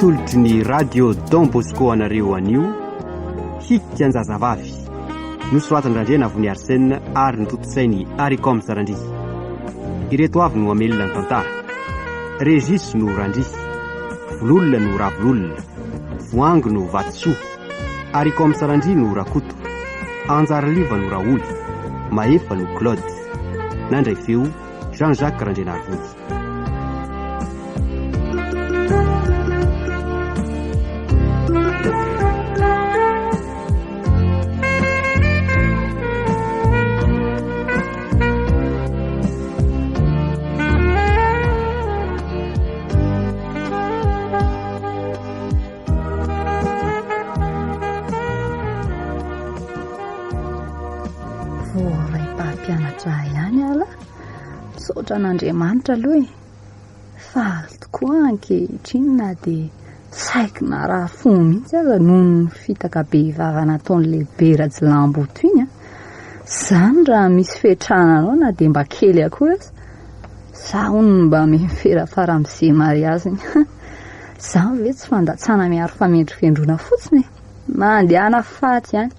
Atolotry ny Radio Don Bosco anareo anio, Hikan-jazavavy. Nosoratan-dRandrianavony Arsène ary notontosain'i Aricom Sarandria. Ireto avy no hamelona ny tantara. Régis no Randria, Vololona no Ravololona, Voangy no Vatosoa, Aricom Sarandria no Rakoto, Anjariliva no Raholy, Mahefa no Claude. Nandray feo Jean Jacques Randrianarivony. Voaray mpampianatra ahy ihany aho lahy. Misaotra an'Andriamanitra aloha e! Faly tokoa aho ankehitriny na dia saiky narary fo mihitsy aza noho ny fitaka be vava nataon'ilay be rajilamboto iny an! Izany raha misy fetrana anao na dia mba kely akory aza, za hono no mba miferafara amin'izay mariaziny. Izany ve tsy fandatsana miaro famendrofendroana fotsiny e! Mandehana faty ihany,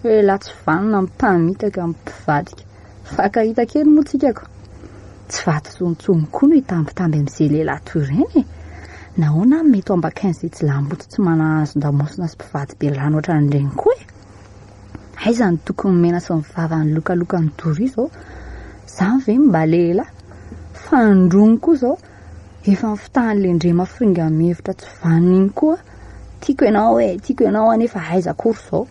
lehilahy tsy vanona, mpamitaka, mpivadika. Mifankahita kely moa tsika ko. Tsy vato tsontsony koa no hitambitamby amin'izay lehilahy toy ireny e. Nahoana aho mety ho ambakain'izay jilamboto tsy manahazon-damosina sy mpivady be lany ohatran'ireny koa e? Aiza ny tokony mena sy ny vavany lokalokan'i doria izao? Izany ve no mba lehilahy? Fandrony koa izao, efa nifitahan'ilay ndrema firinga mihevitra tsy vanona iny koa. Tiako ianao e, tiako ianao anefa aiza akory izao?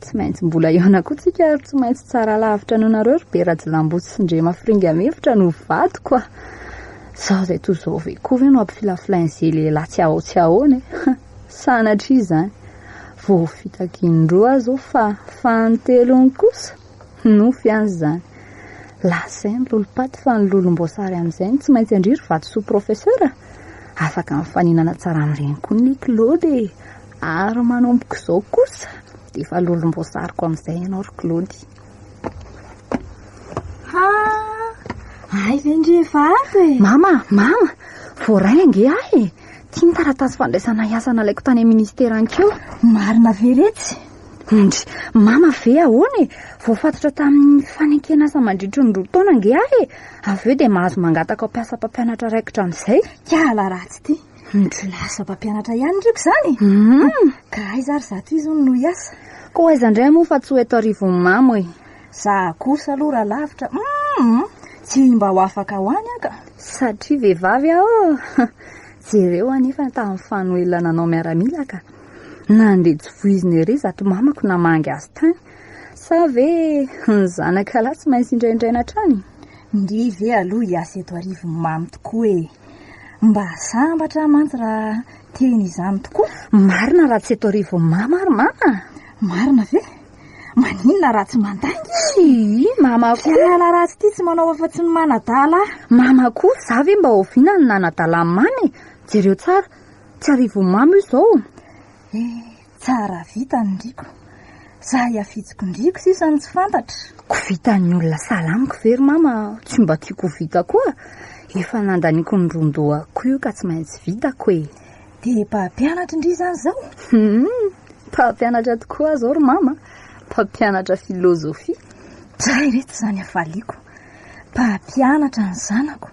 Tsy maintsy mbola hihaona koa tsika ary tsy maintsy tsara lavitra noho nareo ry be rajilamboto sy ndrema firinga-mihevitra no vadiko a! Zaho izay toa izao ve koa ve no ampifilafilain'izay lehilahy tsy ahao tsy ahoana e! Sanatria izany! Voafitaka indroa aho izao fa fanintelony kosa! Nofy ihany izany! Lasa izay ny lolompaty fa ny lolomboasary amin'izay no tsy maintsy an-dry ry vatosoa professeur a! Afaka mifaninana tsara amin'ireny koa ny Claude e! Ary manomboka izao kosa dia efa lolom-boasariko amin'izay ianao ry Claude. Ha! Hay ve ndry efa ato e? Mama, mama, voaray ange ahy e! Ity ny taratasy fandraisana hiasa nalaiko tany amin'ny ministera ankeo. Marina ve retsy? Ndry, mama ve ahoana e? Voafatotra tamin'ny fanekena asa mandritry ny roa taona ange ahy e! Avy eo dia mahazo mangataka ho mpiasa mpampianatra raikitra amin'izay. Kiala ratsy ity. Ndry. Lasa mpampianatra ihany ndriko izany e! Hum. Ka aiza ary zato izy hono no hiasa? Koa aiza indray moa fa tsy ho eto Arivonimamo e! Za kosa aloha raha lavitra hum! Tsy mba ho afaka ho any aho ka! Satria vehivavy aho! Jereo anefa tamin'ny fanoela nanao miaramila ka! Nandeha tsy voizina ery izato mamako namangy azy tany! Sa ve ny zanaka lahy tsy maintsy indraindraina hatrany? Ndry ve aloha hiasa eto Arivonimamo tokoa e! Mba sambatra aho mantsy raha teny izany tokoa. Marina raha tsy eto Arivonimamo ary mama. Marina ve? Maninona raha tsy mandainga e? Tsia, mama koa. Kiala ratsy ity tsy manao afa-tsy ny manadala ahy. Mama koa, za ve mba oviana no nanadala an'i mama e? Jereo tsara, tsy Arivonimamo io izao. Eh, tsara vita ny ndriko. Za hiafitsiko ndriko sisa no tsy fantatra. Ko vitan'ny olona sahala amiko ve ry mama tsy mba tiako ho vita koa? Efa nandaniako ny ron-dohako io ka tsy maintsy vitako e. Dia mpampianatra ndry izany izao? Hum, mpampianatra tokoa aho izao ry mama, mpampianatra filôzôfia. Dray reto izany hafaliako. Mpampianatra ny zanako.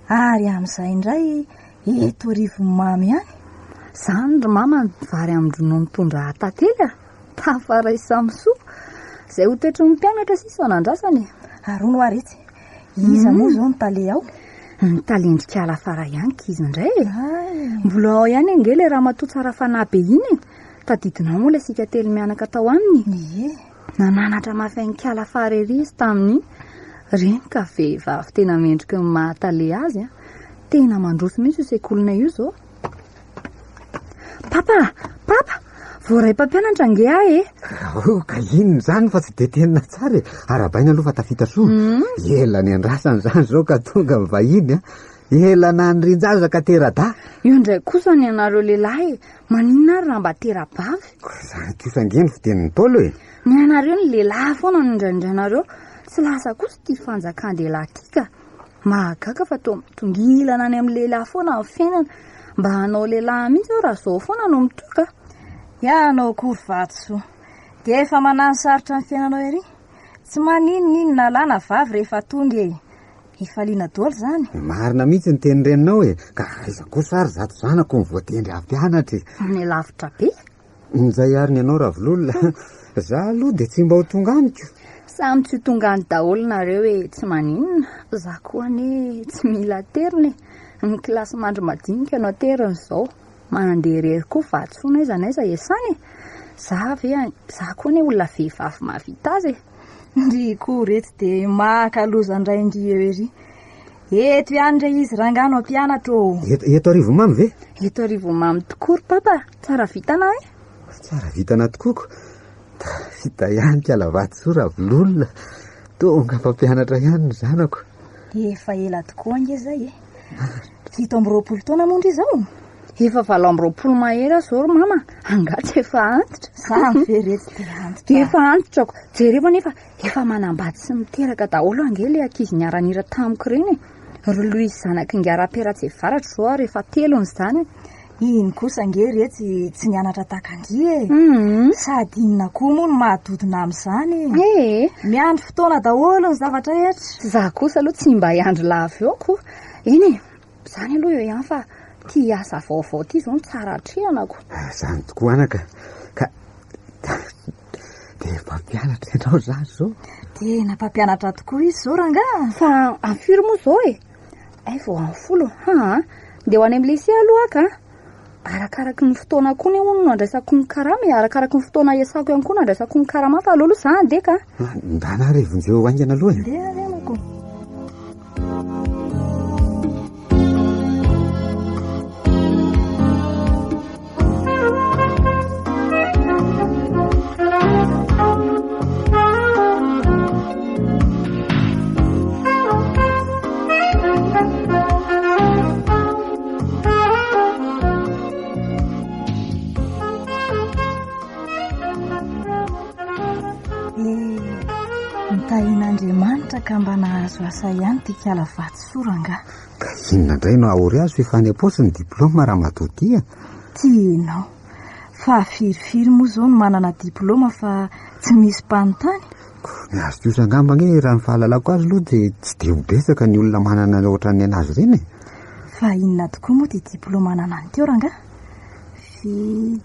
Ary amin'izay indray Eto Arivonimamo ihany. Zany ry mama ny vary amin-dronono tondraha tantely a! Tafaray samy soa. Izay ho toetry ny mpianatra sisa no andrasana e. Ary hono hoa retsy, iza moa izao no tale ao? Ny talendrik'ala fara ihany k'izy indray e. Mbola ao ihany ange ilay ramatoa tsara fanahy be iny e. Tadidinao moa ilay isika telo mianaka tao aminy? Ie. Nananatra mafy an'i Kala Fara ery izy tamin'iny. Reny ka vehivavy tena mendriky ny maha tale azy an. Tena mandroso mihitsy io sekolinay io izao. Papa! Papa! Voaray mpampianatra ange aho e! Oh, ka inona izany fa tsy dia tena tsara e! Arahabaina aloha fa tafita soa. Ela niandrasana izany izao ka tonga ny vahiny a! Ela nanirin-jaza ka tera-dahy. Io indray kosa ny anareo lehilahy e! Maninona ary raha mba tera-bavy? Ka izany kosa ange ny fitenin'ny Ntaolo e! Ny anareo ny lehilahy foana no indraindrainareo. Tsy lasa kosa ity fanjakan-dehilahy ity ka! Mahagaga fa toa mitongilana any amin'ny lehilahy foana ny fiainana. Mba hanao lehilahy mihitsy aho raha izao foana no mitoka. Ianao koa ry Vatosoa dia efa manano sarotra ny fiainanao ery. Tsy maninona iny na lahy na vavy rehefa tonga e. Ifaliana daholo izany. Marina mihitsy ny tenin-dreninao e. Ka aiza kosa ary zato zanako no voatendry hampianatra e. Any lavitra be. Injay ary ny anao Ravololona. Za aloha dia tsy mba ho tonga any ko. Samy tsy ho tonga any daholo nareo e, tsy maninona. Za koa anie tsy mila aterina e. Ny kilasy mandry madinika no aterina izao. Mandeha irery koa vatosoa n'aiza n'aiza iasana e. Za ve, za koa anie olona vehivavy mahavita azy e. Ndry koa retsy dia maka loza indray ndry eo ery. Eto ihany re izy rangahy no hampianatra ô. Eto, eto Arivomamy ve? Eto Arivomamy tokoa ry papa. Tsara vintana eh? Tsara vintana tokoa ko. Tafita ihany kala vatosoa Ravololona. Tonga mpampianatra ihany ny zanako. Efa ela tokoa ange izay e. 27 taona moa ndry izao? Efa 28 mahery aho izao ry mama. Angaha tsy efa antitra? Zany ve retsy dia antitra? Efa antitra ko. Jereo anefa efa manambady sy miteraka daholo ange ilay ankizy niara-nihira tamiko ireny e. Ry Louis zanak'i Ingahy Raperatsevaratra izao ary efa telo ny zanany. Iny kosa ange retsy tsy nianatra tahaka an-dry e. Sady inona koa moa no mahadodona amin'izany e. Ee. Miandry fotoana daholo ny zavatra rehetra. Za kosa aloha tsy mba hiandry lava eo ko. Eny e, izany aloha eo ihany fa ity asa vaovao ity izao no tsara atrehana ko. Izany tokoa anaka ka dia mpampianatra ianao izany izao? Tena mpampianatra tokoa izy izao rangaha. Fa amin'ny firy moa izao e? Hay vao amin'ny folo, haa. Ndeha ho any amin'ny lycée aloha aho ka. Arakaraky ny fotoana koa anie hono no andraisako ny karama e, arakaraky ny fotoana iasako ihany koa no andraisako ny karama fa aleo aloha za handeha ka. Ndana ary vonjeo haingana aloha e. Ndeha ary amako. Nitahian'Andriamanitra ka mba nahazo asa ihany ity kala vatosoa rangahy. Ka inona indray no hahory azy f'efa any am-paosy ny diplaoma ramatoa ity a? Tianao. Fa firifiry moa izao no manana diplaoma fa tsy misy mpanontany? Ny azy kosa angamba anie raha ny fahalalako azy aloha dia tsy dia ho betsaka ny olona manana ohatran'ny an'azy ireny e. Fa inona tokoa moa ity diplaoma ananany teo rangahy? Fi...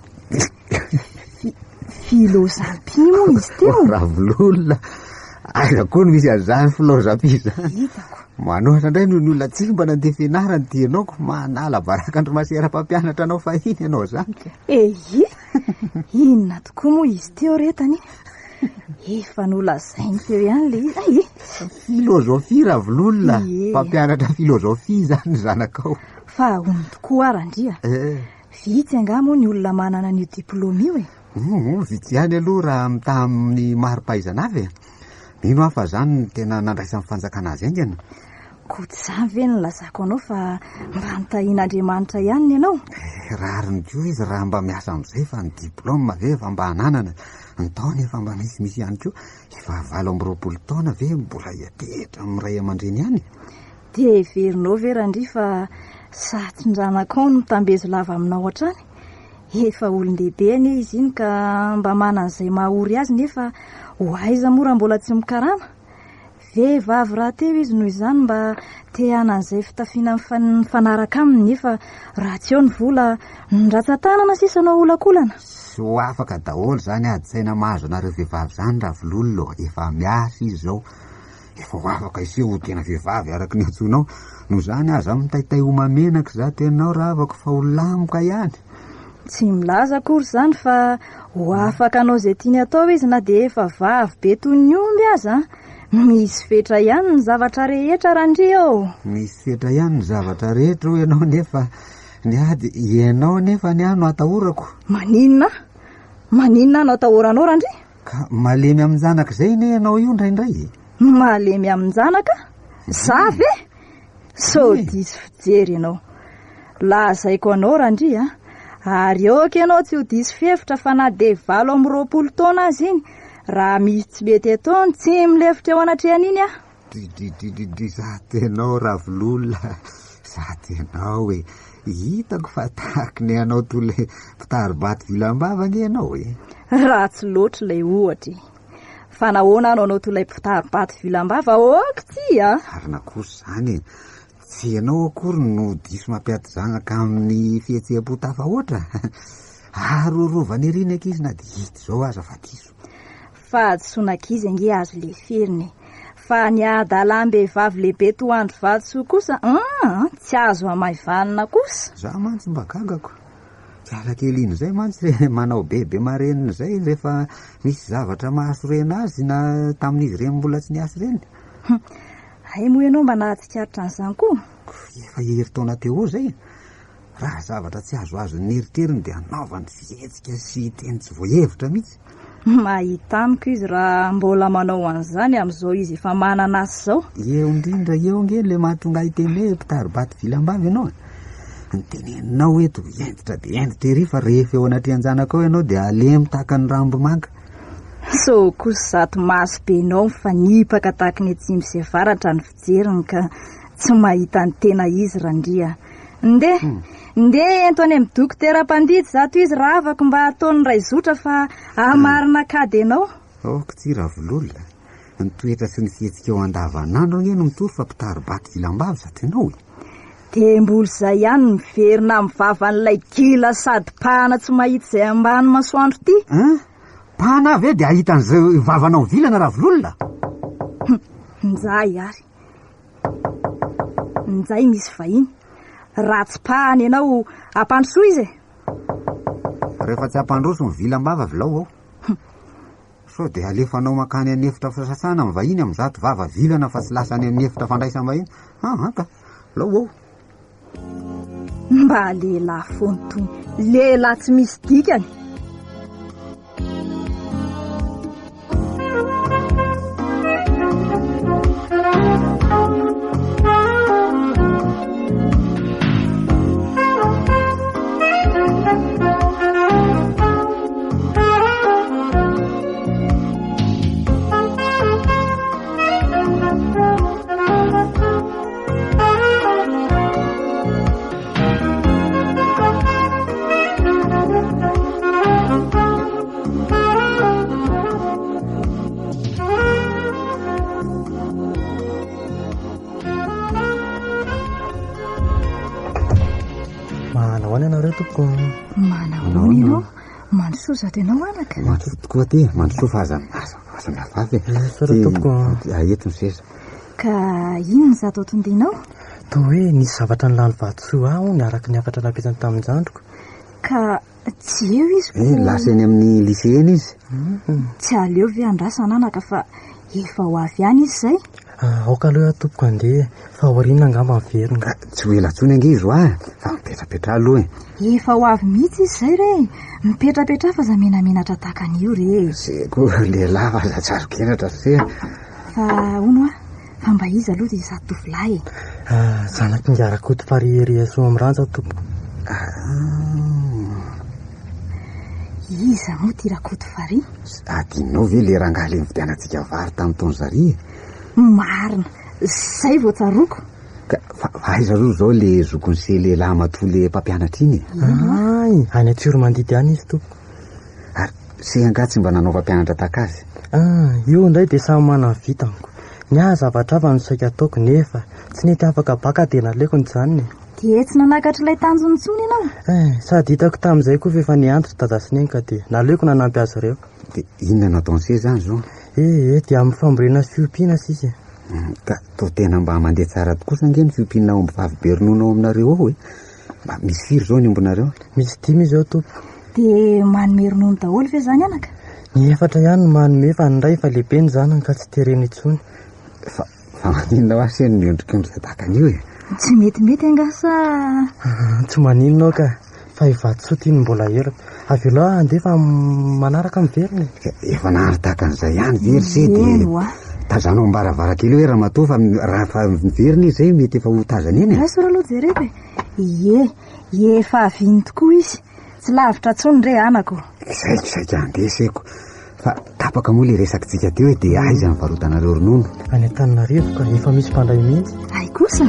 fi... filozafia moa izy teo? Ravololona, aiza koa no misy an'izany filozafia izany? Hitako. Manohatra indray noho ny olona tsy mba nandeha fianarana ity ianao ko manala baraka an-dry masera mpampianatra anao fahiny ianao izany ka. Ehe, inona tokoa moa izy teo retany? Efa nolazainy teo ihany ilay izy. Ay e! Filozofia Ravololona, Ie. mpampianatra filozofia izany ny zanakao. Fa hono tokoa ary Andria, Eh. vitsy angaha moa ny olona manana an'io diplaoma io e? Humm, vitsy ihany aloha raha mitaha amin'ny mari-pahaizana avy e. Mino aho fa izany no tena nandraisan'ny fanjakana azy haingana. Koa tsy izany ve no nilazako anao fa mba notahian'Andriamanitra ihany ny anao? Eh, rariny koa izy raha mba miasa amin'izay fa ny diplaoma ve efa mba ananana, ny taona efa mba misimisy ihany koa, efa 28 taona ve mbola hiantehitra amin'ny ray aman-dreny ihany? Dia heverinao ve Randria fa satrin-janakao no mitambezo lava aminao hatrany? Efa olon-dehibe anie izy iny ka mba manana izay maha-ory azy nefa ho aiza moa raha mbola tsy mikarama? Vehivavy rahateo izy noho izany mba te hanana izay fitafiana mifanaraka aminy nefa raha tsy eo ny vola, ny ratsan-tanana sisa no aholakolana. Tsy ho afaka daholo izany ady-tsaina mahazo anareo vehivavy izany Ravololona ô! Efa miasa izy izao. Efa ho afaka hiseho ho tena vehivavy araka ny antsoinao. Noho izany aza mitaitay ho mamenaka izato ianao ravako fa ho lamoka ihany. Tsy milaza akory izany fa ho afaka hanao izay tiany atao izy na dia efa vavy be toy ny omby aza. Misy fetra ihany ny zavatra rehetra Randria ô! Misy fetra ihany ny zavatra rehetra hoy ianao nefa ny ady ianao nefa ny ahy no atahorako. Maninona aho? Maninona aho no atahoranao Randria? Ka malemy amin-janaka izay anie ianao io indraindray e! Malemy amin-janaka? Za ve? Sao diso fijery ianao. Lazaiko anao Randria a, ary aoka ianao tsy ho diso fihevitra fa na dia 28 taona aza iny, raha misy tsy mety ataony, tsy milefitra eo anatrehan'iny aho. Dridridridridri, zato ianao Ravololona, zato ianao e! Hitako fa tahaky ny anao toy ilay mpitari-bato vilam-bava ange ianao e. Ratsy loatra ilay ohatra e. Fa nahoana aho no anao toy ilay mpitari-bato vilam-bava ok ty a? Marina kosa izany e. Tsy ianao akory no diso mampiady zanaka amin'ny fihetseham-po tafahoatra. Arorovana ery ny ankizy na dia hita izao aza fa diso. Fahadisoan'ankizy ange azo leferina e. Fa ny hadalam-behivavy lehibe toa an-dry Vatosoa kosa an! tsy azo hamaivanina kosa. Za mantsy mba gagako. Hiala kely iny izay mantsy re manao be be marenina izay rehefa misy zavatra mahasorena azy na tamin'izy ireny mbola tsy niasa ireny. Hay moa ianao mba nahatsikaritra an'izany koa? Efa herintaona teo eo izay. Raha zavatra tsy azoazon'ny eritreriny dia anaovany fihetsika sy teny tsy voahevitra mihitsy. Mahita amiko izy raha mbola manao an'izany amin'izao izy efa manana asa izao. Eo indrindra eo ange ilay mahatonga ahy hiteny hoe mpitari-bato vilam-bava ianao e. Ny teneninao eto hentitra dia hentitra ery fa rehefa eo anatrehan-janakao ianao dia alemy tahaka ny rambo manga. Sao kosa izato maso benao mifanipaka tahaka ny atsimo sy avaratra ny fijeriny ka tsy mahita ny tena izy Randria. Ndeha, ndeha ento any amin'ny dokotera mpandidy izato izy rahavako mba hataony iray zotra fa hahamarina kady anao. Aoka tsy Ravololona, ny toetra sy ny fihetsika eo andavanandro anie no mitory fa mpitari-bato vilam-bava izato ianao e. Dia mbola izay ihany no miverina amin'ny vavan'ilay gila sady mpahana tsy mahita izay ambany masoandro ity. Hein? Mpahana aho ve dia hahita an'izay vavanao vilana Ravololona? Njay ary. Njay misy vahiny. Raha tsy mpahana ianao, ampandrosoa izy e. Rehefa tsy hampandroso ny vilam-bava vilao aho. Sao dia alefanao mankany an'efitra fisasana ny vahiny amin'izato vava vilana fa tsy lasa any amin'ny efitra fandraisam-bahiny. Ah, ka. Lao ao. Mba lehilahy foana itony. Lehilahy tsy misy dikany. Manahoana ianareo tompoko? Manahoana ianao? Mandrosoa zato ianao anaka. Mandrosoa tokoa aty, mandrosoa fa aza aza aza miafafy e. Misaotra tompoko. Eto ny seza. Ka inona izato atondianao? Toa hoe nisy zavatra nilalo vatosoa ahy hono araka ny hafatra napetrany tamin-jandriko. Ka tsy eo izy ko. Eh, lasa eny amin'ny lycée eny izy. Tsy aleo ve andrasana anaka fa efa ho avy ihany izy izay? Ah, aoka aloha aho tompoko handeha fa aoriana angamba miverina. Ka tsy ho ela intsony ange izy hoa fa mipetrapetraha aloha e. Efa ho avy mihitsy izy izay re. Mipetrapetraha fa aza menamenatra tahaka an'io re. Se koa lehilahy fa aza tsy azo kenatra se. Fa hono hoa, fa mba iza aloha dia izato tovolahy e? Ah, zanak'i Ingahy Rakoto Farihy Soamiranja tompoko. Ah. Iza moa ity Rakoto Farihy? Adinonao ve le rangahy le nividianantsika vary tamin'ny taona zary e? Marina, zay vao tsaroako. Ka fa fa aiza aloha izao le zokin'i se lehilahy matoa le mpampianatra iny e? Ay, any Antsiromandidy any izy tompoko. Ary se angaha tsy mba nanao mpampianatra tahaka azy? Ah, io indray dia samy manana ny vitany ko. Ny ahy zavatra hafa no saika ataoko nefa tsy nety afaka baka dia naleoko nijanona e. Dia tsy nanakatra ilay tanjona intsony ianao? Eh, sady hitako tamin'izay koa fa efa niantso dada sy neny ka dia naleoko nanampy azy ireo. Dia inona no ataon'i se izany izao? Eh, eh, dia amin'ny fambolena sy fiompiana sisa e. Ka toa tena mba mandeha tsara tokoa sa ange ny fiompiana omby vavy be ronono ao aminareo ao e? Mba misy firy izao ny ombinareo? Misy dimy izao tompoko. Dia manome ronono daholo ve izany anaka? Ny efatra ihany no manome fa ny iray efa lehibe ny zanany ka tsy terena intsony. Fa, fa maninona hoa se no miondrikondrika tahaka an'io e? Tsy metimety angaha sa? Ah, tsy maninona aho ka, fa i Vatosoa ity no mbola ela. Avelao aho handeha fa manaraka miverina e. Efa nahandro tahaka an'izay ihany ve ry se dia tazano am-baravarankely eo hoe ramatoa fa raha fa miverina izy izay mety efa ho tazana eny e. Raiso aloha jereko e. Ie, efa avy iny tokoa izy. Tsy lavitra intsony re anako. Saika saika handeha seko. Fa tapaka moa ilay resakitsika teo e, dia aiza ny varotanareo ronono? Any Antananarivo ka, efa misy mpandray mihitsy. Hay kosa!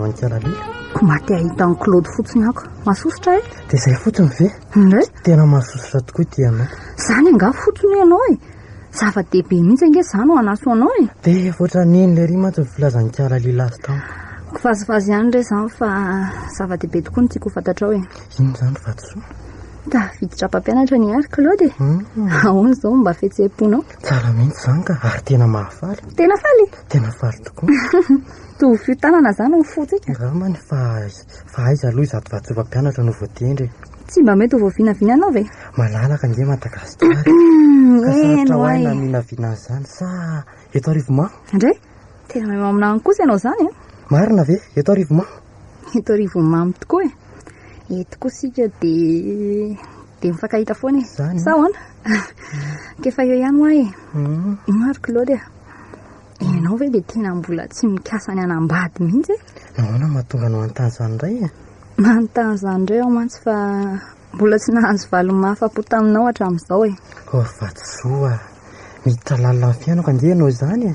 an'i Kalalila. Ko mba te hahita an'i Claude fotsiny aho ka. Mahasosotra e? Dia izay fotsiny ve? Indray? Tena mahasosotra tokoa ity ianao. Izany angaha fotsiny hoy ianao e? Zava-dehibe mihitsy ange izany ho anaso anao e. Dia efa ohatran'ny iny lery mantsy ny filazan'i Kalalila azy tamiko. Kivazivazy ihany re izany fa zava-dehibe tokoa no tiako ho fantatrao e. Inona izany vatosoa? Tafiditra mpampianatra ny ahy ry Claude e. Ahoana izao mba fihetseham-ponao? Tsara mihitsy izany ka, ary tena mahafaly. Tena faly? Tena faly tokoa. Mitovy tanana izany ny fontsika. Angambany fa fa aiza aloha izato vatosoa mpampianatra no voatendry e. Tsy mba mety ho voavinavinanao ve? Malalaka ange Madagasikara e. Ka sarotra ho ahy na minavina an'izany sa eto Arivomamo? Ndray, tena mahay maminany kosa ianao izany e. Marina ve? Eto Arivomamo? Eto Arivomamo tokoa e. Eto koa isika dia dia mifankahita foana e. Izany. Sa ahoana? Ka efa eo ihany hoa e. Ino ary Claude e? Ianao ve dia tena mbola tsy mikasa ny hanambady mihitsy e? Nahoana no mahatonga anao hanontany izany indray e? Manontany izany indray aho mantsy fa mbola tsy nahazo valiny mahafa-po taminao hatramin'izao e. Oh ry vatosoa a! Miditra lalina amin'ny fiainako ange ianao izany e!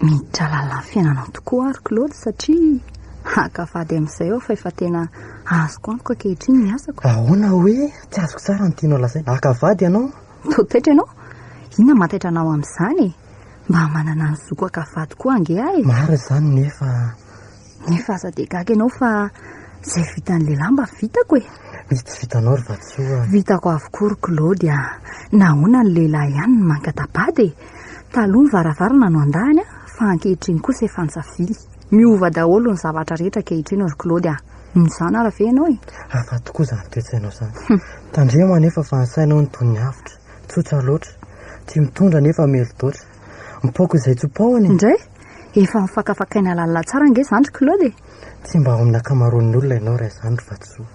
Miditra lalina amin'ny fiainanao tokoa aho ry Claude satria haka vady amin'izay aho fa efa tena azoko antoka ankehitriny ny asako. Ahoana hoe? Tsy azoko tsara ny tianao lazaina. Haka vady ianao? Toa taitra ianao? Inona mahataitra anao amin'izany e? Mba manana ny zoko haka vady koa ange aho e! Marina izany nefa. Nefa aza dia gaga ianao fa izay vitan'ny lehilahy mba vitako e! Misy tsy vitanao ry vatosoa a! Vitako avokoa ry Claude a! Nahoana ny lehilahy ihany no mankata-bady e? Taloha ny varavarana no andahany fa ankehitriny kosa efa antsavily. Miova daholo ny zavatra rehetra ankehitriny ry Claude a! Mizana ary ve ianao e? Hafa tokoa izany toe-tsainao izany. Tandremo anefa fa ny sainao no toy ny avotra. Tsotra loatra. Tsy mitondra nefa melo-doatra. Mipaoka izay tsy paohiny e! Indray? Efa nifakafakaina lalina tsara ange izany ry Claude e! Tsy mba ao amin'ny ankamaroan'ny olona ianao raha izany ry Vatosoa.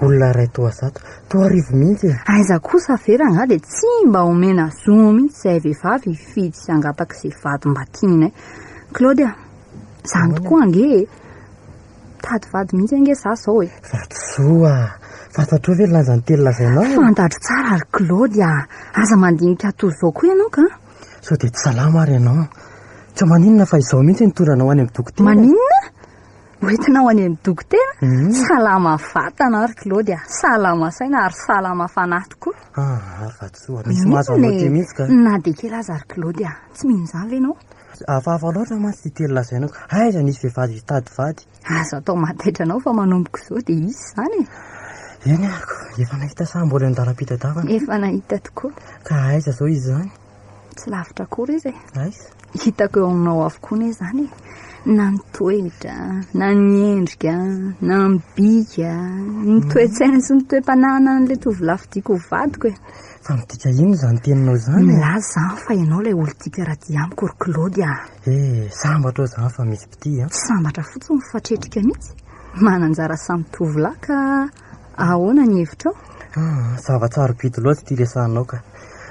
Olona iray toa zato, toa arivo mihitsy e! Aiza kosa ve rangahy dia tsy mba omena zo mihitsy izahay vehivavy hifidy sy hangataka izay vady mba tianay. Claude a! Izany tokoa ange e! Mitady vady mihitsy ange za zao e! Vatosoa a! Fantatrao ve ny lanjan'ny teny lazainao e? Fantatro tsara ry Claude a! Aza mandinika toy izao koa ianao ka! Sao dia tsy salama ary ianao? Tsy maninona fa izao mihitsy no hitondra anao any amin'ny dokotera. Maninona? Hoentinao any amin'ny dokotera? Salama vatana aho ry Claude a! Salama saina ary salama fanahy tokoa. Ah, ary vatosoa, misy mahazo anao ity mihitsy ka. Na dia kely aza ry Claude a! Tsy mino izany ve ianao? Hafahafa loatra mantsy ity teny lazainao ka. Aiza nisy vehivavy hitady vady? Aza atao mahataitra anao fa manomboka izao dia hisy izany e. Eny ariko, efa nahita sa mbola eo an-dalam-pitadiavana? Efa nahita tokoa. Ka aiza izao izy izany? Tsy lavitra akory izy e. Aiza? Hitako eo aminao avokoa anie izany e. Na ny toetra, na ny endrika, na ny bika, ny toe-tsaina sy ny toe-panahy ananan'ilay tovolahy fidiko ho vadiko e. Fa midika inona izany teninao izany e? Milaza izany fa ianao ilay olon-tiako hiara-dia amiko ry Claude a! Eh, sambatra aho izany fa misy mpitia a! Tsy sambatra fotsiny fa tretrika mihitsy. Manan-jara samy tovolahy ka ahoana ny hevitrao? Ah, zava-tsarobidy loatra ity resahanao ka.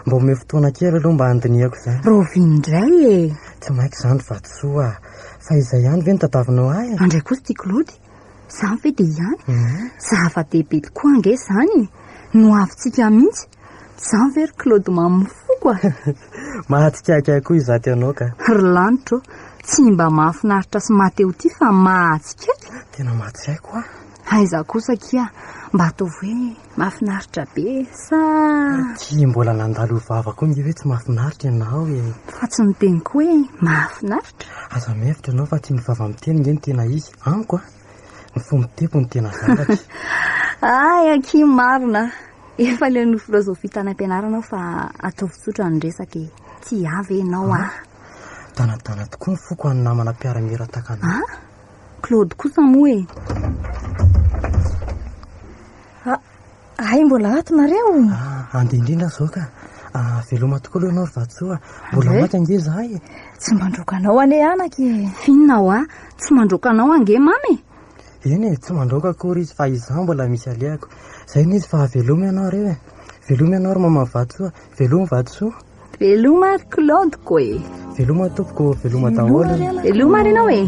Mba omeo fotoana kely aloha mba handinihako izany. Raoviana indray e! Tsy maika izany ry vatosoa a! Fa izay ihany ve no tadiavinao ahy e? Andray kosa ity Claude. Izany ve dia ihany? Zava-dehibe tokoa ange izany e! Ny hoavintsika mihitsy. Tsy izany ve ry Claude mamin'ny foko a? Mahatsikaiky ahy koa izato ianao ka. Ry lanitra ô, tsy mba mahafinaritra sy maha te ho tia fa mahatsikaiky. Tena mahatsikaiky hoa. Aiza kosa akia, mba ataovy hoe mahafinaritra be sa. Tsy mbola nandalo io vava koa nge hoe tsy mahafinaritra ianao e. Fa tsy niteny koa hoe mahafinaritra. Aza mihevitra ianao fa tsy ny vava miteny nge no tena izy. Amiko a! Ny fo mitepo no tena zavatra. Hay akia marina! Efa leo ny filozofia tany am-pianarana aho fa ataovy tsotra ny resaka e! Tia ahy ve ianao ah? Danadana tokoa ny foko an'ny namana mpiara-mihira tahaka anao. Ah? Claude kosa moa e! Ah, hay mbola ato nareo? Ah, andeha indrindra aho izao ka. Ah, veloma tokoa aloha ianao ry vatosoa. Mbola maika ange izahay e. Tsy mandroaka anao anie anaka e. F'inona hoa? Tsy mandroaka anao ange mama e. Eny e, tsy mandroaka akory izy fa izaho mbola misy alehako. Izay no izy fa veloma ianao re e. Veloma ianao ry mama vatosoa. Veloma vatosoa. Veloma ry Claude-ko e. Veloma tompoko, veloma daholo. Veloma ary ianao e.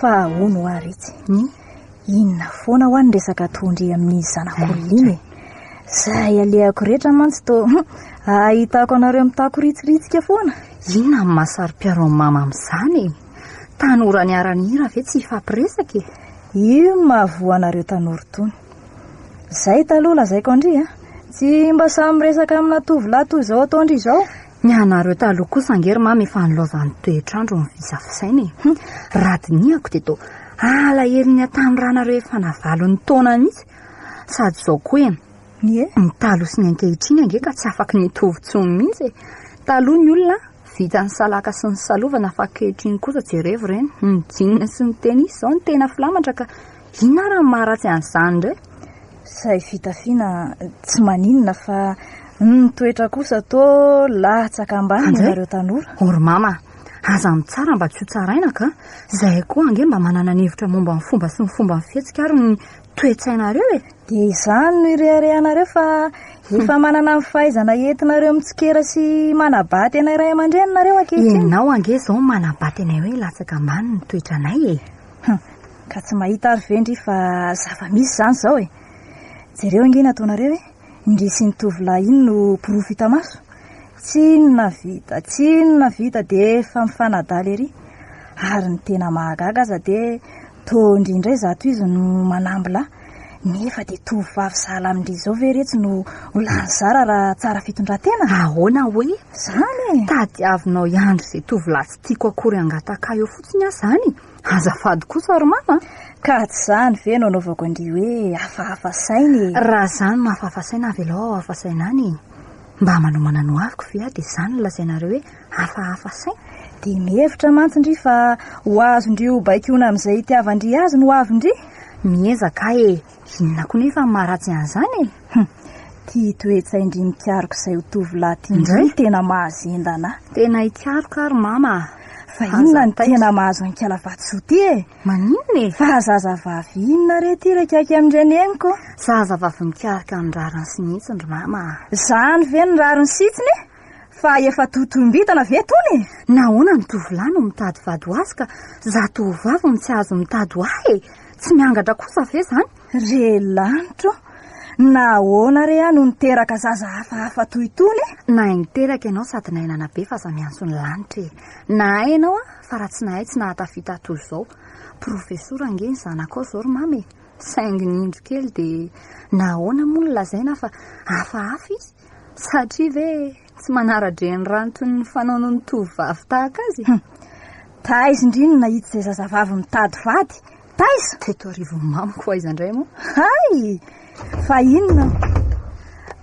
Fa hono hoa retsy. Ny? Inona foana hoa ny resaka ataon-dry amin'ny zanak'olona iny e? Izay alehako rehetra mantsy toa ahitako anareo mitakoritsiritsika foana. Inona no maha saro-piaro an'i mama amin'izany e? Tanora niara-nihira ve tsy hifampiresaka e? Io no mahavoa anareo tanora itony. Izay taloha lazaiko an-dry a! Tsy mba samy miresaka amina tovolahy toy izao ataon-dry izao. Ny anareo taloha kosa ange ry mama efa nilaozan'ny toetr'andro ny fisafisaina e! Hum, raha dinihako dia toa alahelo ny hatanoranareo efa navalon'ny taona mihitsy. Sady izao koa e, Ie. ny taloha sy ny ankehitriny ange ka tsy afaky ny hitovy intsony mihitsy e! Taloha ny olona vita ny salaka sy ny salovana fa ankehitriny kosa jerevo ireny, ny jeans sy ny tennis izao no tena filamatra ka inona ary ny maharatsy an'izany indray? Izay fitafiana tsy maninona fa ny toetra kosa toa latsaka ambany ianareo tanora. O ry mama, aza mitsara mba tsy ho tsaraina ka! Izahay koa ange mba manana ny hevitra momba ny fomba sy ny fomba fihetsika ary ny toe-tsainareo e! Dia izany no ireharehanareo fa efa manana ny fahaizana entinareo mitsikera sy manabaty anay ray aman-dreny nareo ankehitriny. Ianao ange izao manabaty anay hoe latsaka ambany ny toetranay e! Hum, ka tsy mahita ary ve ndry fa zava-misy izany izao e! Jereo ange ny ataonareo e! Ndry sy ny tovolahy iny no porofo hita maso. Tsy inona vita, tsy inona vita dia efa mifanadala ery. Ary ny tena mahagaga aza dia toa ndry indray izato izy no manamby lahy. Nefa dia tovovavy sahala amin-dry izao ve retsy no ho lany zara raha tsara fitondran-tena? Ahoana hoe? Izany e! Tadiavinao hiandry izay tovolahy tsy tiako akory hangataka ahy eo fotsiny aho izany e! Azafady kosa ry mama a! Ka tsy izany ve no anaovako an-dry hoe hafahafa saina e! Raha izany no hafahafa saina avelao aho hafa saina any e! Mba manomana ny hoaviko ve aho dia izany no lazainareo hoe hafahafa saina? Dia mihevitra mantsy ndry fa ho azon-dry ho baikoina amin'izay itiavan-dry azy ny hoavin-dry? Miezaka aho e! Inona koa nefa ny maharatsy an'izany e? Hum! Ty toe-tsain-dry mikaroka izay ho tovolahy ty indray no tena mahazendana ahy. Tena hikaroka aho ry mama a! Fa inona no tena mahazo an'i Kala Vatosoa ty e? Maninona e? Fa zazavavy inona re ty ry akaiky amin-dreneniko? Zazavavy mikaroka ny rariny sy ny hitsiny ry mama a! Zany ve ny rariny sy hitsiny e? Fa efa totoim-bintana ve tony e? Nahoana ny tovolahy no mitady vady ho azy ka za tovovavy no tsy azo mitady ho ahy e? Tsy miangatra kosa ve zany? Re lanitra ô! Nahoana re aho no niteraka zaza hafahafa toy itony e? Nahay niteraka ianao sady nahay nanabe fa aza miantso ny lanitra e! Nahay ianao an, fa raha tsy nahay tsy nahatafita toy izao. Profesora ange ny zanakao izao ry mama e! Saingy ny indro kely dia nahoana moa no lazaina fa hafahafa izy? Satria ve tsy manara-drenirano toy ny fanaony ny tovovavy tahaka azy? Hum! Taiza indry no nahita izay zazavavy mitady vady? Taiza? Teto arivon'ny mamiko aiza indray moa? Hay! Fa inona?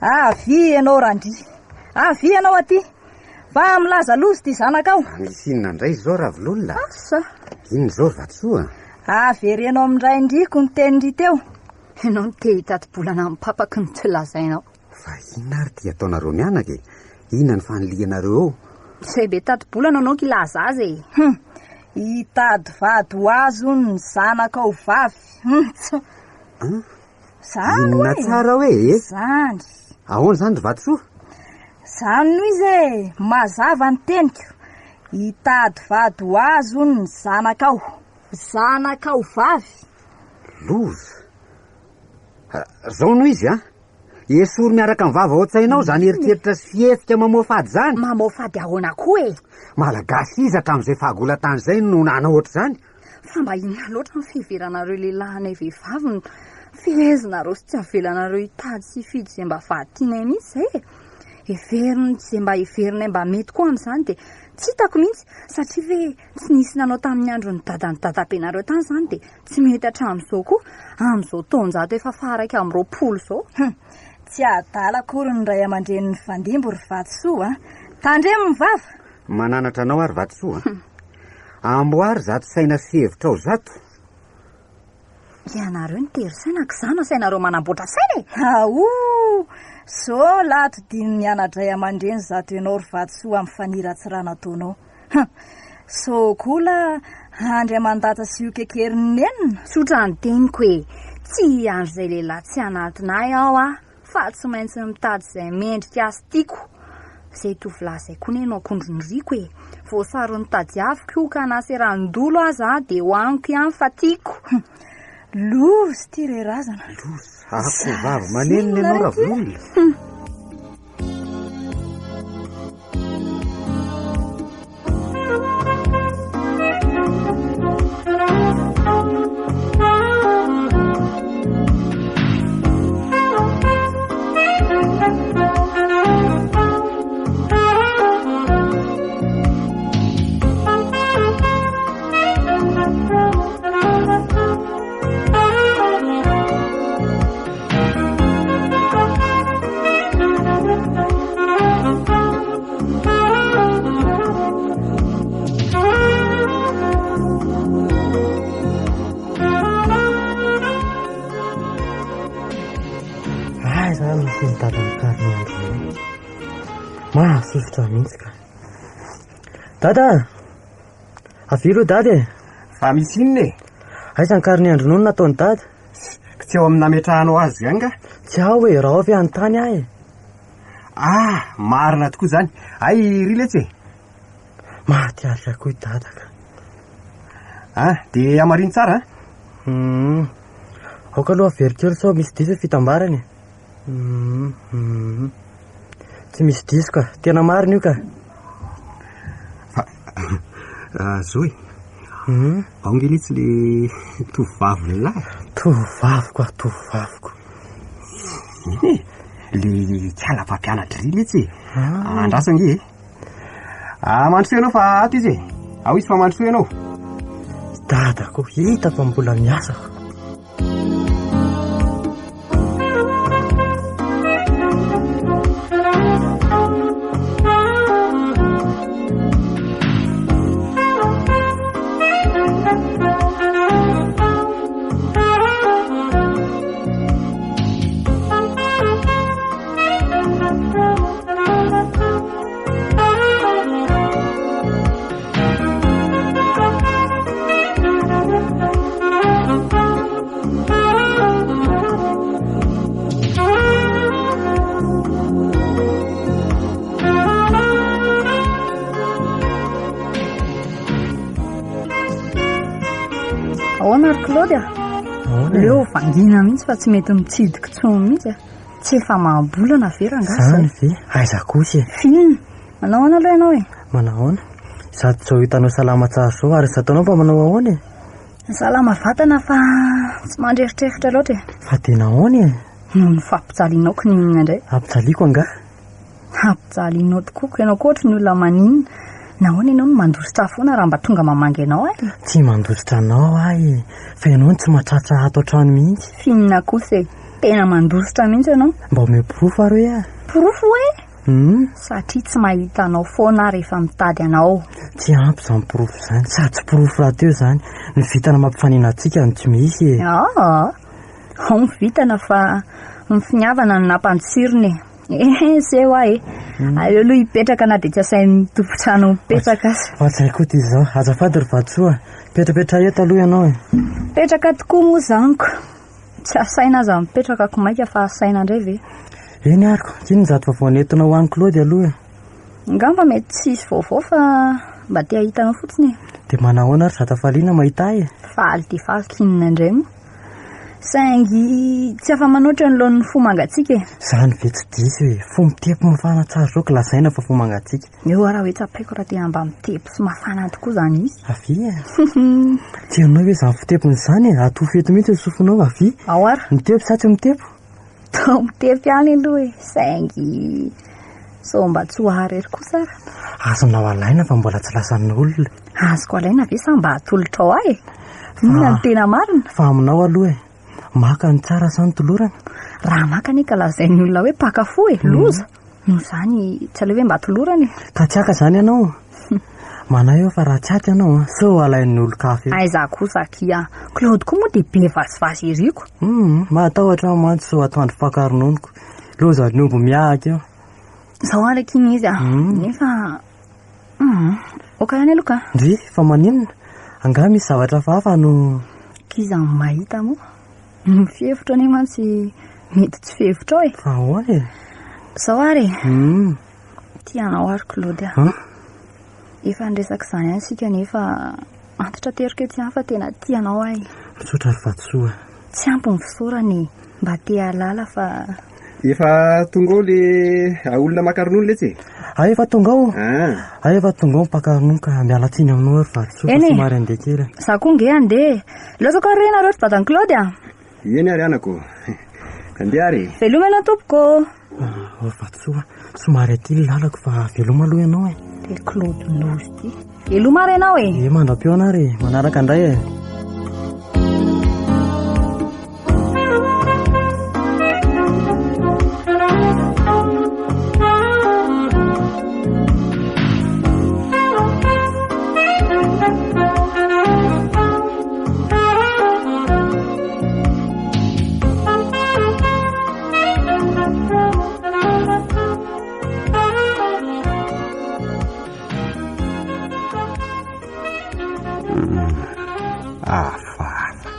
Avia ianao Randria! Avia ianao aty! Fa milaza loza ity zanakao! Misy inona indray izao Ravololona? Asa! Inona izao ry Vatosoa? Avereno amin-draindriako ny tenin-dry teo. Ianao no te hitati-bolana amin'ny papaky no tsy lazainao. Fa inona ary ity ataonareo mianaka e? Inona ny fanilihanareo eo? Izay be tati-bolana anao kilaza azy e! Hum! Hitady vady ho azy hono ny zanakao vavy. Hum! An? Zany Inona hoe? tsara hoe e? Zany. Ahoana izany ry Vatosoa? Zany no izy e! Mazava ny teniko. Hitady vady ho azy hono ny zanakao. Zanakao vavy. Loza! Zao no izy an! Esory miaraka amin'ny vava ao an-tsainao izany eritreritra sy fihetsika mamoafady izany. Mamoafady ahoana koa e? Malagasy iza hatramin'izay fahagola-tany izay no nanao ohatr'izany? Fa mba inona loatra ny fiheveranareo lehilahy anay vehivavy no fehezinareo sy tsy avelanareo hitady sy hifidy izay mba vady tianay mihitsy izay e? Heveriny izay mba heverinay mba mety koa amin'izany dia tsy hitako mihitsy satria ve tsy nisy nanao tamin'ny andron'ny dadan'ny dadabenareo tany izany dia Tsy mety hatramin'izao koa, amin'izao taonjato efa faha-21 izao. Hum! Tsy adala akory ny ray aman-drenin'ny Fandimby ry Vatosoa a! Tandremo ny vava! Mananatra anao aho ry Vatosoa a! Amboary izato saina sy hevitrao izato. Ianareo no tery saina ka izaho no asainareo manamboatra saina e! Aoh! Zao lato dinin'ny ana-dray aman-dreny izato ianao ry Vatosoa amin'ny faniratsirana ataonao. Hum! Sao koa la andry aman-datsa sy io kekerin'ny nenina? Tsotra ny teniko e! Tsy hiandry izay lehilahy tsy hanatona ahy aho a! Fa tsy maintsy mitady izay mendrika sy tiako. Izay tovolahy izay koa anie no akondro niriako e! Voasary notadiaviko io ka na seran-dolo aza dia hohaniko ihany fa tiako. Loza ity re razana. Loza, akoho vavy manenina ianao Ravololona. Aiza ary no feno dadan'i Carmen androany? Mahasosotra mihitsy ka. Dada! Avia aloha dada e! Fa misy inona e? Aiza ny carnet an-dronono nataon'i dada? Tsy ao amin'ny nametrahanao azy ihany nga? Tsy ao e, raha ao ve hanontany ahy e? Ah, marina tokoa izany. Hay ry letsy e! Maty alika koa i dada ka. Ah, dia hamarino tsara an! Hum. Aoka aloha averiko kely sao misy diso ny fitambarany e. Hum, hum. Tsy misy diso ka. Tena marina io ka. Fa, ah, Zoe, Hum. ao nge letsy le tovovavy lahy. Tovovaviko ah, tovovaviko. Eny e, le kala mpampianatra ry letsy e. Ah. Andraso ange e. Ah, mandrosoa ianao fa ato izy e. Ao izy fa mandrosoa ianao. Dadako, hita fa mbola miasa ko. Ahoana ry Claude a? Leo vangiana mihitsy fa tsy mety mitsidika intsony mihitsy a. Tsy efa amam-bolana ve rangahy izay? Izany ve? Aiza kosa e? F'inona? Manao ahoana aloha ianao e? Manao ahoana? Sady izao hitanao salama tsara izao ary izato anao mba manao ahoana e? Salama vatana fa tsy mandreritreritra loatra e. Fa dia nahoana e? Noho ny fampijalianao kininina indray. Ampijaliako angaha? Ampijalianao tokoa ko ianao koa ohatry ny olona maninona. Nahoana ianao no mandositra ahy foana raha mba tonga mamangy anao aho e? Tsy mandositra anao aho e, fa ianao no tsy mahatratra ato an-trano mihitsy. F'inona kosa e? Tena mandositra mihitsy ianao. Mba omeo porofo ary hoe aho. Porofo hoe? Hum. Satria tsy mahita anao foana aho rehefa mitady anao. Tsy ampy izany porofo izany, sady tsy porofo rahateo izany. Ny vintana mampifanena antsika no tsy misy e. Aa! Ao ny vintana fa ny finiavana no nampantsirony e. Ehe, seho aho e. Aleo aloha hipetraka na dia tsy asain'ny tompon-trano mipetraka aza. Fa tsy haiko ity izao. Azafady ry Vatosoa. Mipetrapetraha eto aloha ianao e. Mipetraka tokoa moa izany ko. Tsy asaina aza mipetraka ko maika fa asaina indray ve? Eny ary ko. Inona izato vaovao nentinao ho an'i Claude aloha e? Angamba mety tsy hisy vaovao fa mba te hahita anao fotsiny e. Dia manahoana ary izato hafaliana mahita ahy e? Faly dia faly k'inona indray moa. Saingy tsy afa-manoatra ny laon'ny fo mangatsiaka e. Izany ve tsy diso e? Fo mitepo mafana tsara izao ka lazaina fa fo mangatsiaka. Eo ara hoe tsapaiko raha tena mba mitepo sy mafana tokoa izany izy. Avia e! Tsy hainao ve izany fitepony izany e? Atofy eto mihitsy ny sofinao, avia. Ao ara. Mitepo sa tsy mitepo? Toa mitepy ihany aloha e, saingy sao mba tsy ho ahy irery kosa ary. Azonao alaina fa mbola tsy lasan'ny olona. Azoko alaina ve sa mba atolotrao ahy e? Inona no tena marina? Fa aminao aloha e, maka ny tsara sa ny tolorana? Raha maka anie ka lazain'ny olona hoe mpaka fo e, loza! Noho izany, tsy aleo ve mba tolorana e? Ka tsy haka izany ianao? Manahy aho fa raha tsy ato ianao an, sao alain'ny olon-kafa eo. Aiza kosa akia. Claude koa moa dia be vazivazy ery ko. Hum, mahatahotra aho mantsy sao atoandro mpaka rononoko. Lozan'ny omby mihahaka eo. Izao ary akia ny izy a. Nefa, hum, ok ihany aloha ka. Ndry, fa maninona? Angaha misy zavatra hafahafa no. K'iza no mahita moa? Ny fihevitro anie mantsy mety tsy fihevitrao e. Fa ahoana e? Izao ary e. Hum. Tia anao aho ry Claude a. An? Efa niresaka izany ihany isika nefa antitra teriko etsy ihany fa tena tia anao aho e. Misaotra ry Vatosoa a. Tsy ampy ny fisaorana e. Mba te hahalala fa. Efa tonga ao le olona maka ronono letsy e? Hay efa tonga ao. Ah. Hay efa tonga ao ny mpaka ronono ka miala tsiny aminao ry Vatosoa fa Eny e. somary handeha kely. Za koa nge handeha e. Laozako ary re nareo ry dadan'i Claude a. Eny ary anako. Andeha ary e. Veloma ianao tompoko ô. Ah, ry Vatosoa, somary aty ny lalako fa veloma aloha ianao e. Ty Claude Nosy ty. Veloma ary ianao e. E, mandra-pihaona ary e. Manaraka indray e. Hafahafa.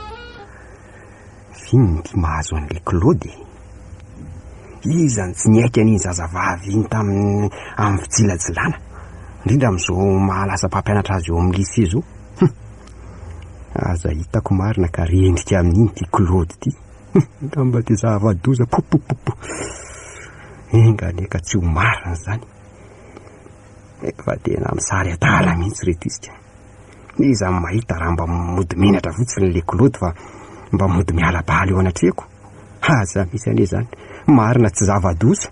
Inona ity mahazo an'ilay Claude e? Iza no tsy niaiky an'iny zazavavy iny tamin'ny amin'ny fijilajilana, indrindra amin'izao maha lasa mpampianatra azy eo amin'ny lycée izao. Hum! Aza hitako marina ka rendrika amin'iny ity Claude ity. Hum! Angamba dia zava-doza. Popopopo. Enga anie ka tsy ho marina izany. Efa tena misary adala mihitsy ireto isika. Iza no mahita raha mba mody menatra fotsiny le Claude fa mba mody miala bala eo anatrehako. Aza misy anie izany. Marina tsy zava-doza.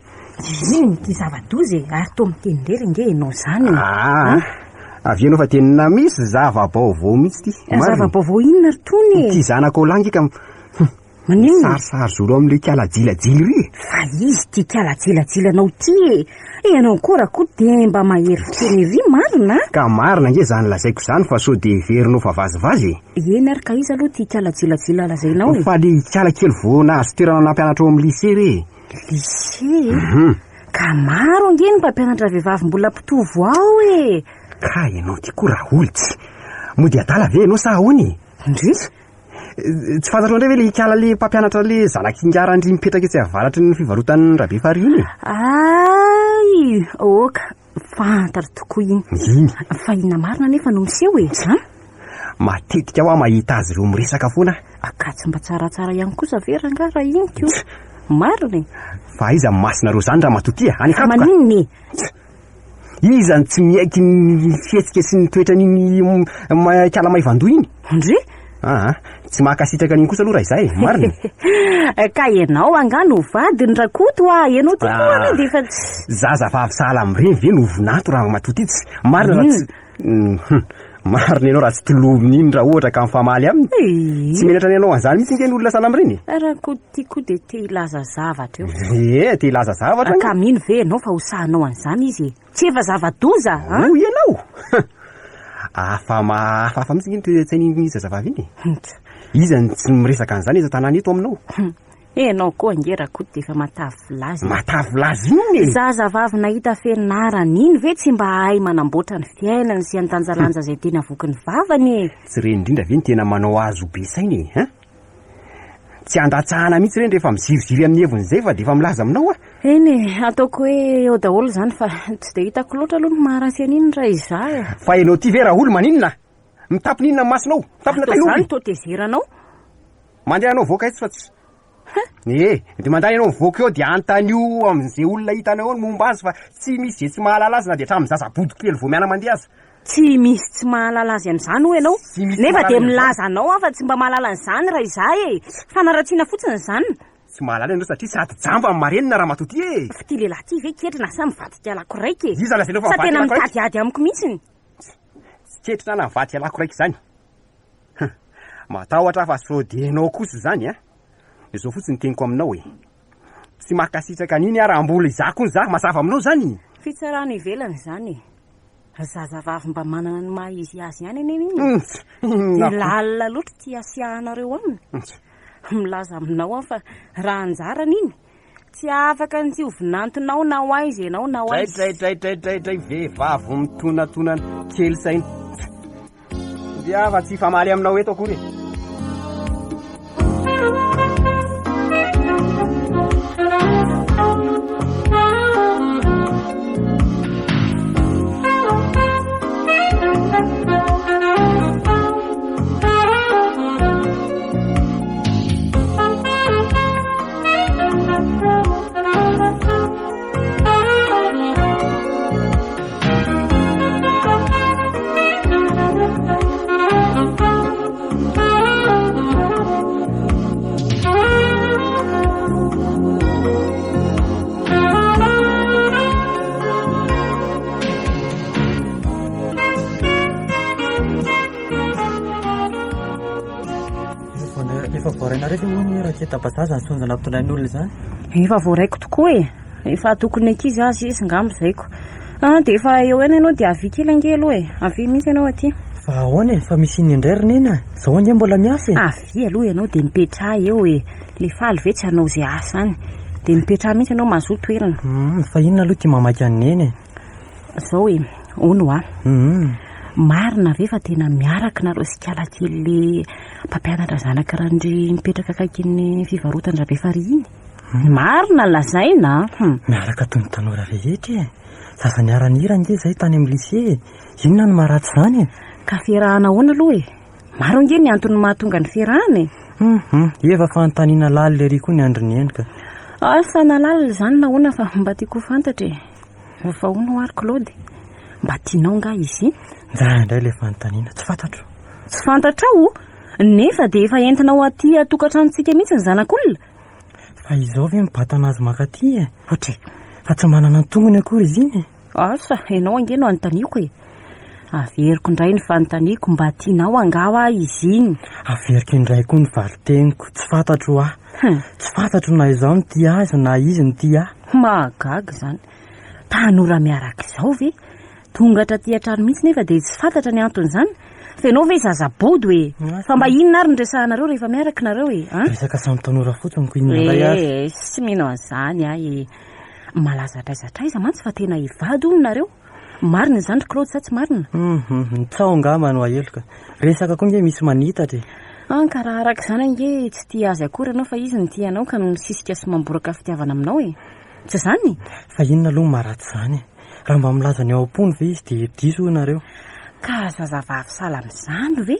Inona ity zava-doza e? Ary toa miteny irery ange ianao izany e. Ah, avy ianao fa tena misy zava-baovao mihitsy ity. Marina. Zava-baovao inona ry Tony e? Ity zanakao lahy ange ka Maninona? Sarisary zoro amin'ilay kala jilajila ry e. Fa izy ity kala jilajilanao ity e. Ianao koa Rakoto dia mba mahery fiteny ery marina a. Ka marina ange izany lazaiko izany fa sao dia heverinao fa vazivazy e. Eny ary ka iza aloha ity kala jilajila lazainao e? Fa le kala kely vao nahazo toerana nampianatra ao amin'ny lycée re e. Lycée e? Ka maro ange ny mpampianatra vehivavy mbola mpitovo ao e. Ka ianao ity koa Raholitsy. Mody adala ve ianao sa ahoana e? Ndry. Tsy fantatrao indray ve le ikala le mpampianatra le zanak'ingahy Randria mipetraka etsy avaratry ny fivarotan'i Rabefarihy iny e? Ay! Oka, fantatro tokoa iny. Iny. Fa inona marina anefa no miseho e? An? Matetika hoa mahita azy ireo miresaka foana aho. Ka tsy mba tsaratsara ihany kosa ve rangahy raha iny ko? Marina e! Fa aiza ny masonareo izany ramatoa ty e? Any Fa an-katoka? maninona e? Iza no tsy miaiky ny fihetsika sy ny toetran'iny ikala maivandoha iny? Ndry! Aa, tsy mankasitraka an'iny kosa aloha raha izaho e, marina e. Ka ianao angaha no vadiny Rakoto a! Ianao ty koa anie dia efa tsy. Zazavavy sahala amin'ireny ve no vinanto ramatoa ty? Tsy marina raha tsy. Marina ianao raha tsy tolominy iny raha ohatra ka mifamaly aminy. Tsy menatra ny hanao an'izany mihitsy ange ny olona sahala amin'ireny e. Rakoto ty koa dia te hilaza zavatra eo. Ee, te hilaza zavatra ange. Ka mino ve ianao fa ho sahinao an'izany izy e? Tsy efa zava-doza an? Hoy ianao? Hafa hafahafa mihitsy ange ny toe-tsain'iny zazavavy iny e. Iza no tsy miresaka an'izany eto an-tanàna eto aminao? Ianao koa ange Rakoto dia efa matavy filaza e. Matavy filaza inona e? Zazavavy nahita fianarana iny ve tsy mba hahay manamboatra ny fiainany sy handanjalanja izay tena avoaky ny vavany e? Tsy ireny indrindra ve no tena manao azy ho be saina e? Hein? Tsy andatsahana mihitsy ireny rehefa miziriziry amin'ny heviny izay fa dia efa milaza aminao aho. Eny e, ataoko hoe eo daholo izany fa tsy dia hitako loatra aloha ny maharatsy an'iny raha izaho e. Fa ianao ity ve Raoul maninona? Mitapina inona ny masonao? Mitapina Atao tain'omby? izany toa tezeranao. Mandeha ianao mivoaka eto fa tsy. Ee, dia mandany ianao mivoaka eo dia antanio amin'izay olona hitanao eo ny momba azy fa tsy misy izay tsy mahalala azy na dia hatramin'ny zaza bodo kely vao miana-mandeha aza. Tsy misy tsy mahalala azy amin'izany hoy ianao? Tsy misy tsy Nefa mahalala dia azy amin'izany. milaza anao aho fa tsy mba mahalala an'izany raha izaho e! Fanaratsiana fotsiny izany. Tsy mahalala ianao satria sady jamba no marenina ramatoa ty e! Fa ity lehilahy ity ve ketrina sa mivadika lako raika e? Iza lazainao fa Sa tena mivadika lako raika? mitady ady amiko mihitsiny? Tsy ketrina na mivadika lako raika izany. Hum, matahotra aho fa sao dia ianao kosa izany an! Izao fotsiny ny teniko aminao e! Tsy mankasitraka an'iny aho raha mbola izaho koa izaho, mazava aminao izany? Fitsarana ivelany izany e! Zazavavy mba manana ny maha izy azy ihany anie iny e! Dia lalina loatra ity hasiahanareo aminy. Milaza aminao aho fa raha anjarany iny, Tsy afaka ny tsy ho vinantonao na ho aiza ianao na ho aiza. Dray dray dray dray dray vehivavy mitonatonana kely saina. Dia fa tsy hifamaly aminao eto akory e. Voarainareo ve hono hoe raketa-bazaha izany saonjo nampitondrain'ny olona izany? Efa voaraiko tokoa e! Efa tokony ankizy aza izy ngamba zaiko. Ah, dia efa eo ihany ianao dia avia kely ange aloha e! Avia mihitsy ianao aty. Fa ahoana e? Fa misy inona indray ry Neny a? Izao ange mbola miasa e! Avia aloha ianao dia mipetraha eo e! Ilay faly ve tsy hanao izay asa any? Dia mipetraha mihitsy ianao mahazoa toerana. Hum, fa inona aloha ity mamaky an'i Neny e? Izao e, hono hoa. Hum. Marina ve fa tena miaraka nareo sy kalakely le mpampianatra zanaka Randria mipetraka akaikin'ny fivarotan-dRabefarihy iny? Marina lazaina a! Hum. Miaraka toy ny tanora rehetra e! Zaza niara-nihira ange izay tany amin'ny lycée e! Inona no maharatsy izany e? Ka fiarahana ahoana aloha e? Maro ange ny antony mahatonga ny fiarahana e! Hum hum, efa fanontaniana lalina ery koa ny andry Neny ka. Asa na lalina izany na ahoana fa mba tiako ho fantatra e! Fa hono hoa ry Claude, mba tianao angaha izy iny? Njay indray ilay fanontaniana, tsy fantatro. Tsy fantatrao? Nefa dia efa entinao aty an-tokantranontsika mihitsy ny zanak'olona? Fa izao ve mibatana azy mankaty e? Ohatra e! Fa tsy manana ny tongony akory izy iny e! Asa, ianao ange no anontaniako e! Averiko indray ny fanontaniako, mba tianao angaha hoa izy iny? Averiko indray koa ny valin-teniko, tsy fantatro hoa. Tsy fantatro na izaho no tia azy na izy no tia ahy. Mahagaga izany. Tanora miaraka izao ve? Tonga hatraty an-trano mihitsy nefa dia tsy fantatra ny anton'izany? Fa ianao ve zaza bodo e? Fa mba inona ary no resahanareo rehefa miaraka nareo e? An? Resaka samy tanora fotsiny ko inona indray ary? Eh, tsy mino an'izany aho e. Malaza hatraiza hatraiza mantsy fa tena hivady hono nareo. Marina izany ry Claude sa tsy marina? Hum, ny tsaho angamba no aheloka. Resaka koa nge misy manitatra e. An, ka raha araka izany ange tsy tia azy akory ianao fa izy no tia anao ka misisika sy mamboraka fitiavana aminao e. Tsy izany? Fa inona aloha no maharatsy izany e? Raha mba milaza ny ao am-pony ve izy dia diso hoy nareo? Ka zazavavy sahala amin'izany ve?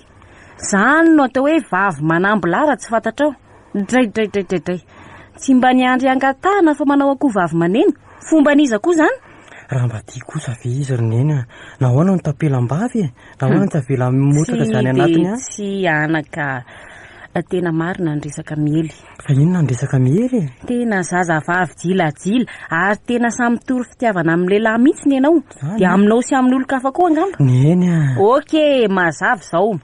Izany no atao hoe vavy manambo lahy raha tsy fantatrao. Draidraidraidraidray. Tsy mba niandry hangatahana fa manao akoho vavy maneno. Fomban'iza koa izany? Raha mba tia kosa ve izy ry Neny a? Nahoana no tapelam-bavy e? Nahoana no tsy avela mimotraka izany anatiny any? Tsy dia anaka. Tena marina ny resaka miely. Fa inona ny resaka miely e? Tena zazavavy jilajila ary tena samy mitory fitiavana amin'ny lehilahy mihitsy ny ianao. Dia aminao sy amin'ny olon-kafa koa angamba. Neny a! Ok, mazava izao.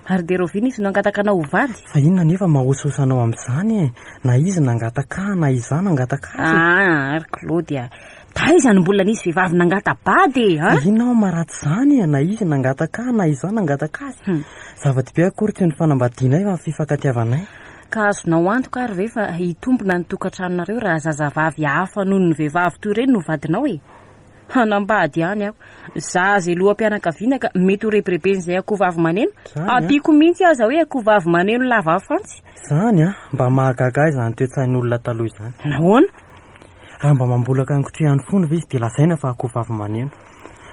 Ary dia rahoviana izy no hangataka anao ho vady? Fa inona anefa mahosohoso anao amin'izany e? Na izy nangataka ahy na izaho nangataka azy e. Ah, ry Claude a! Taiza no mbola nisy vehivavy nangata-bady e? Fa inona aho maharatsy izany e? Na izy nangataka ahy na izaho nangataka azy. Zava-dehibe akory tsy ny fanambadianay fa ny fifankatiavanay. Ka azonao antoka ary ve fa hitombina ny tokantranonareo raha zazavavy hafa noho ny vehivavy toy ireny no vadinao e? Hanambady ihany aho. Zaza loham-pianakaviana ka mety ho rebireben'izay akohovavy maneno. Ampiako mihitsy aza hoe akohovavy maneno lava fantsy. Izany an! Mba mahagaga ahy izany toe-tsain'olona taloha izany. Nahoana? Raha mba mambolaka ny kotrehan'ny fony ve izy dia lazaina fa akohovavy maneno.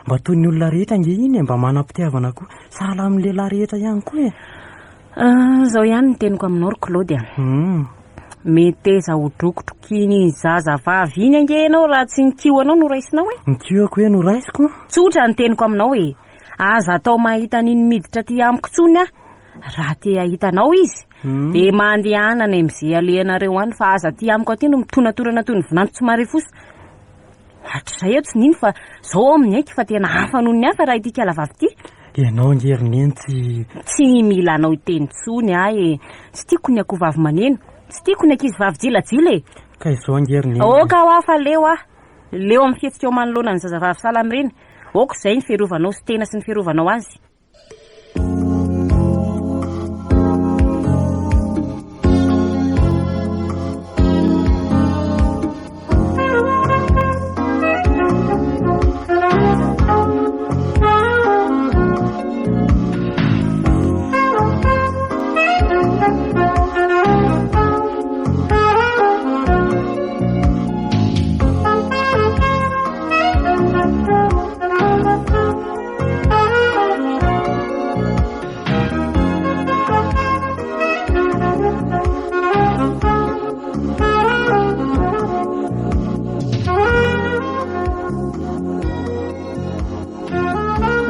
Mba toy ny olona rehetra ange iny e, mba manam-pitiavana koa. Sahala amin'ny lehilahy rehetra ihany koa e. Izao ihany ny teniko aminao ry Claude a. Meteza ho drokitrokian'iny zazavavy iny ange ianao raha tsy ny kioanao no raisinao e. Ny kioako hoe no raisiko? Tsotra ny teniko aminao e. Aza atao mahita an'iny miditra aty amiko intsony aho. Raha te hahita anao izy, dia mandehana any amin'izay alehanareo any fa aza aty amiko aty no mitonatorana toy ny vinanto tsy mahare fosa. Hatrizay aho tsy nino fa zao aho miaiky fa tena hafa noho ny hafa raha ity kalavavy ity. Ianao ange ry neny tsy. Tsy mila anao hiteny intsony aho e. Tsy tiako ny akohovavy maneno. Tsy tiako ny ankizivavy jilajila e. Ka izao ange ry neny. Aoka hoa fa leo aho. Leo amin'ny fihetsikao manoloana ny zazavavy sahala amin'ireny. Aoka izay ny fiarovanao sy tena sy ny fiarovanao azy.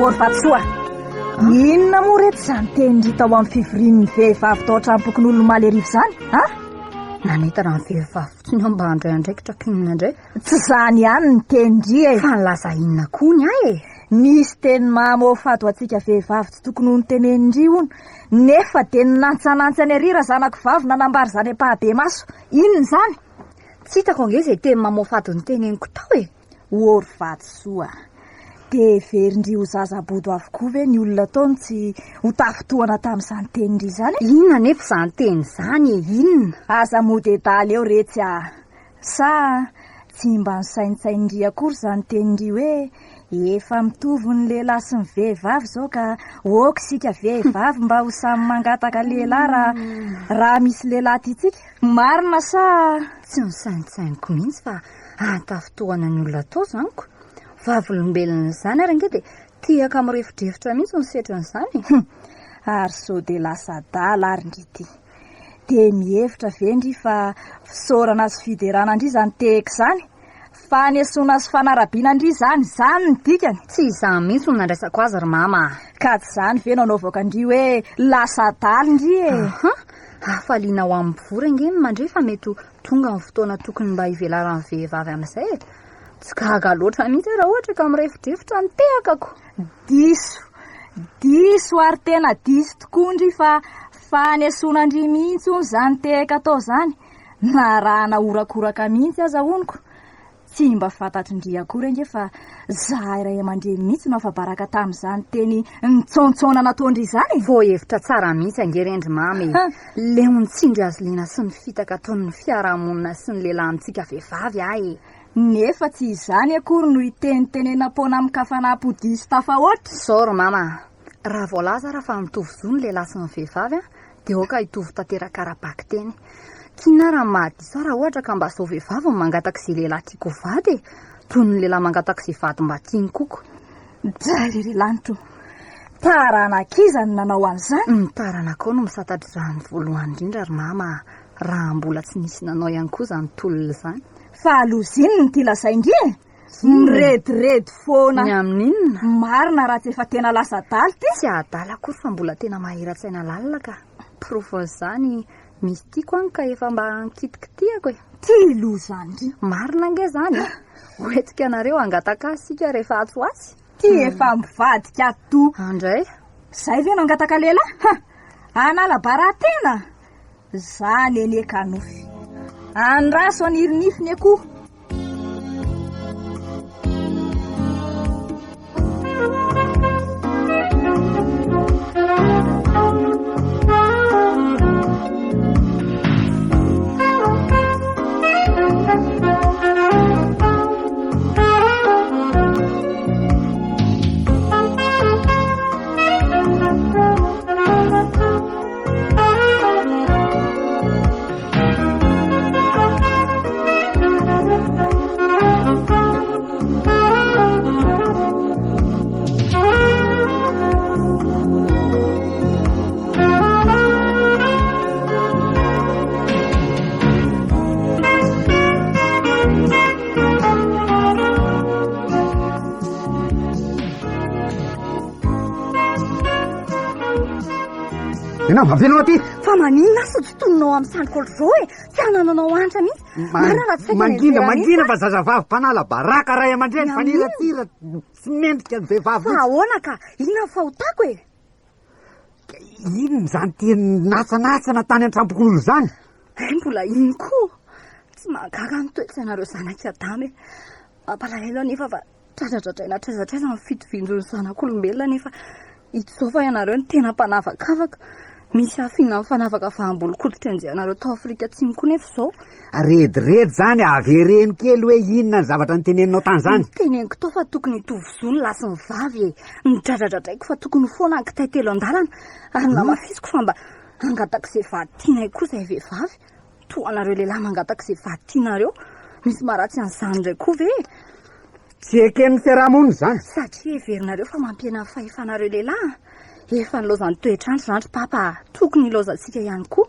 Ory vatosoa! Inona moa reto izany tenin-dry tao amin'ny fivorian'ny vehivavy tao an-tranom-pokonolona omaly hariva izany, a? Nanentana ny vehivavy fotsiny aho mba handray andraikitra k'inona indray? Tsy izany ihany ny tenin-dry e! Fa nilaza inona koa ny ahy e? Nisy teny mamoafady ho antsika vehivavy tsy tokony ho notenenin-dry hono, nefa dia ninantsanantsany ery razanako vavy nanambara izany ampahabemaso. Inona izany? Tsy hitako ange izay teny mamoafady noteneniko tao e! Ô ry vatosoa a! Dia heverin-dry ho zaza bodo avokoa ve ny olona tao no tsy ho tafintohana tamin'izany tenin-dry izany e? Inona anefa izany teny izany e? Inona? Aza mody adala eo retsy a! Sa tsy mba nisaintsain-dry akory izany tenin-dry hoe efa mitovy ny lehilahy sy ny vehivavy izao ka ok isika vehivavy mba ho samy mangataka lehilahy raha raha misy lehilahy tiantsika? Marina sa? Tsy nosaintsainiko mihitsy fa Ahatafitohana ny olona atao izany ko! Vavolombelon'izany ary ange dia tehaka mirefodrefotra mihitsy ny setrin'izany e! Hum! Ary sao dia lasa adala ary ndry ity? Dia mihevitra ve ndry fa fisaorana sy fiderana ndry izany tehaka izany? Fanesoana sy fanarabiana ndry izany, izany ny dikany? Tsy izany mihitsy no nandraisako azy ry mama a! Ka tsy izany ve no anaovako an-dry hoe lasa adala ndry e! Aha! Hafaliana ho an'ny mpivory ange ny mandre fa mety ho Tonga ny fotoana tokony mba hivelaran'ny vehivavy amin'izay e! Tsy gaga loatra mihitsy aho raha ohatra ka mirefodrefotra ny tehakako. Diso, diso ary tena diso tokoa ndry fa fanesoana ndry mihitsy hono izany tehaka atao izany, narahana horakoraka mihitsy aza honoko. Tsy mba fantatry ndry akory ange fa zahay ray aman-dreny mihitsy no afa-baraka tamin'izany teny nitsaontsaona nataon-dry izany e! Voahevitra tsara mihitsy ange re ndry mamy e! Leo ny tsindry azo liana sy ny fitaka ataon'ny fiarahamonina sy ny lehilahy amintsika vehivavy aho e! Nefa tsy izany akory no hitenitenenam-poana amin-kafanam-po diso tafahoatra! Izao ry mama a! Raha voalaza ara fa mitovy zo ny lehilahy sy ny vehivavy an, dia aoka hitovy tanteraka ara-bakiteny. K'inona ary ny mahadiso ahy raha ohatra ka mba zao vehivavy no mangataka izay lehilahy tiako ho vady e! Toy ny lehilahy mangataka izay vady mba tiany koa. Dray ry ry lanitra o! Taranak'iza no nanao an'izany? Ny taranakao no misantatra izany voalohany indrindra ry mama a! Raha mbola tsy nisy nanao ihany koa izany tolona izany. Fa loza inona ity lazain-dry e? Mirediredy foana. Ny amin'inona? Marina raha tsy efa tena lasa adala ity. Tsy adala akory fa mbola tena mahira-tsaina lalina ka. Porofon'izany misy tiako any ka efa mba ankitikitihako e. Ty loza ndry. Marina ange izany e. Ho entiko ianareo hangataka azy isika rehefa atsy ho atsy. Ty efa mivadika to. Andray. Zay ve no hangataka lehilahy? Ha! Hanala bara-tena? Zany anie ka nofy. Andraso haniry nify ny akoho. Ianao, avelao aty! Fa maninona aho tsy toninao amin'ny sandriko ohatr'izao e? Tsy hanananao antra mihitsy. Marina raha tsy saika Mangina, nianjera mangina mihitsy fa zazavavy mpanala baraka ray aman-dreny, Ny amin'inona? faniratsira, tsy mendrika ny vehivavy Fa mihitsy. ahoana ka? Inona ny fahotako e? Inona izany teny natsanatsana tany an-trampokolona izany? Hay mbola iny koa. Tsy mahagaga ny toe-tsainareo zanak'i Adama e. Mampalahelo anefa fa Dradradradraina hatraiza hatraiza ny fitovian-jon'ny zanak'olombelona nefa hita izao fa ianareo no tena mpanavakavaka. Misy hafiana amin'ny fanavakavaham-bolon-koditra enjehanareo tao Afrika Atsimo koa nefa izao. Rediredy izany, avereno kely hoe inona ny zavatra noteneninao tany izany. Noteneniko tao fa tokony hitovy zo ny lahy sy ny vavy e. Nodradradradraiko fa tokony ho foana ny kitay telo an-dalana ary namafisiko fa mba hangataka izay vady tianay koa izahay vehivavy. Toa anareo lehilahy mangataka izay vady tianareo. Misy maharatsy an'izany indray koa ve e? Tsy eken'ny fiaraha-monina izany. Satria heverinareo fa mampihena ny fahefanareo lehilahy an? Efa nilaozan'ny toetr'andro izany ry papa a! Tokony hilaozantsika ihany koa.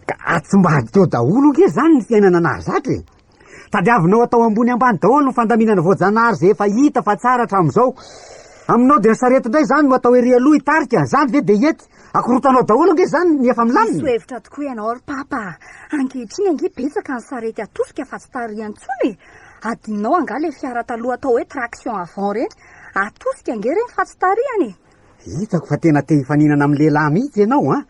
Ka atsimbadika eo daholo ange izany ny fiainana nahazatra e! Tadiavinao atao ambony ambany daholo ny fandaminana voajanahary izay efa hita fa tsara hatramin'izao. Aminao dia ny sarety indray izany no atao ery aloha hitarika, izany ve dia hety? Akorotanao daholo ange izany ny efa milamina. Diso hevitra tokoa ianao ry papa a! Ankehitriny ange betsaka ny sarety atosika fa tsy tarihana intsony e! Adinonao angaha ilay fiara taloha atao hoe traction avant ireny? Atosika ange ireny fa tsy tarihana e! Hitako fa tena te hifaninana amin'ny lehilahy mihitsy ianao an!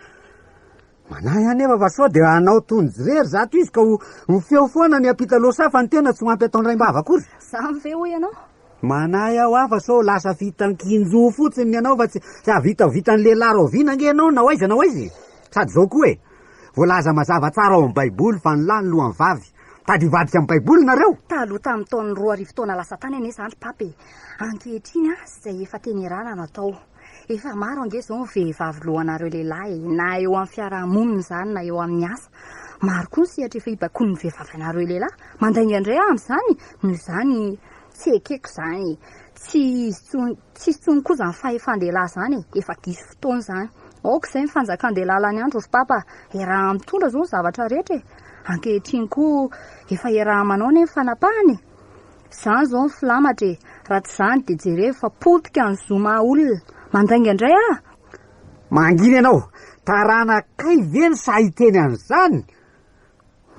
Manahy aho nefa fa sao dia hanao toy ny jirery zato izy ka ho ho feo foana ny ampita losa fa ny tena tsy ho ampy ataony raim-bava akory. Zany ve hoy ianao? Manahy aho aho fa sao lasa fitan-kinjo fotsiny ny anao fa tsy tsy hahavita ho vitan'ny lehilahy rahoviana ange ianao na ho aiza na ho aiza e! Sady izao koa e! Voalaza mazava tsara ao amin'ny baiboly fa ny lahy ny lohan'ny vavy. Mitady hivadika amin'ny baiboly nareo? Taloha tamin'ny taon'ny 2000 taona lasa tany anie izany ry papa e! Ankehitriny izay efa teny erana no atao. Efa maro ange izao ny vehivavy lohanareo lehilahy e, na eo amin'ny fiarahamonina izany na eo amin'ny asa. Maro koa ny sehatra efa ibakoan'ny vehivavy anareo lehilahy. Mandainga indray aho amin'izany, noho izany tsy ekeko izany e. Tsy izy intsony, tsisy intsony koa izany fahefan-dehilahy izany e, efa diso fotoana izany. Aoka izay ny fanjakan-dehilahy lany andro ry papa, iaraha-mitondra izao ny zavatra rehetra e. Ankehitriny koa efa iaraha-manao anie ny fanapahana e. Izany izao ny filamatra e! Raha tsy izany dia jerevo fa potika ny zo maha olona. Mandainga indray aho? Mangina ianao! Taranakay ve no sahy hiteny an'izany?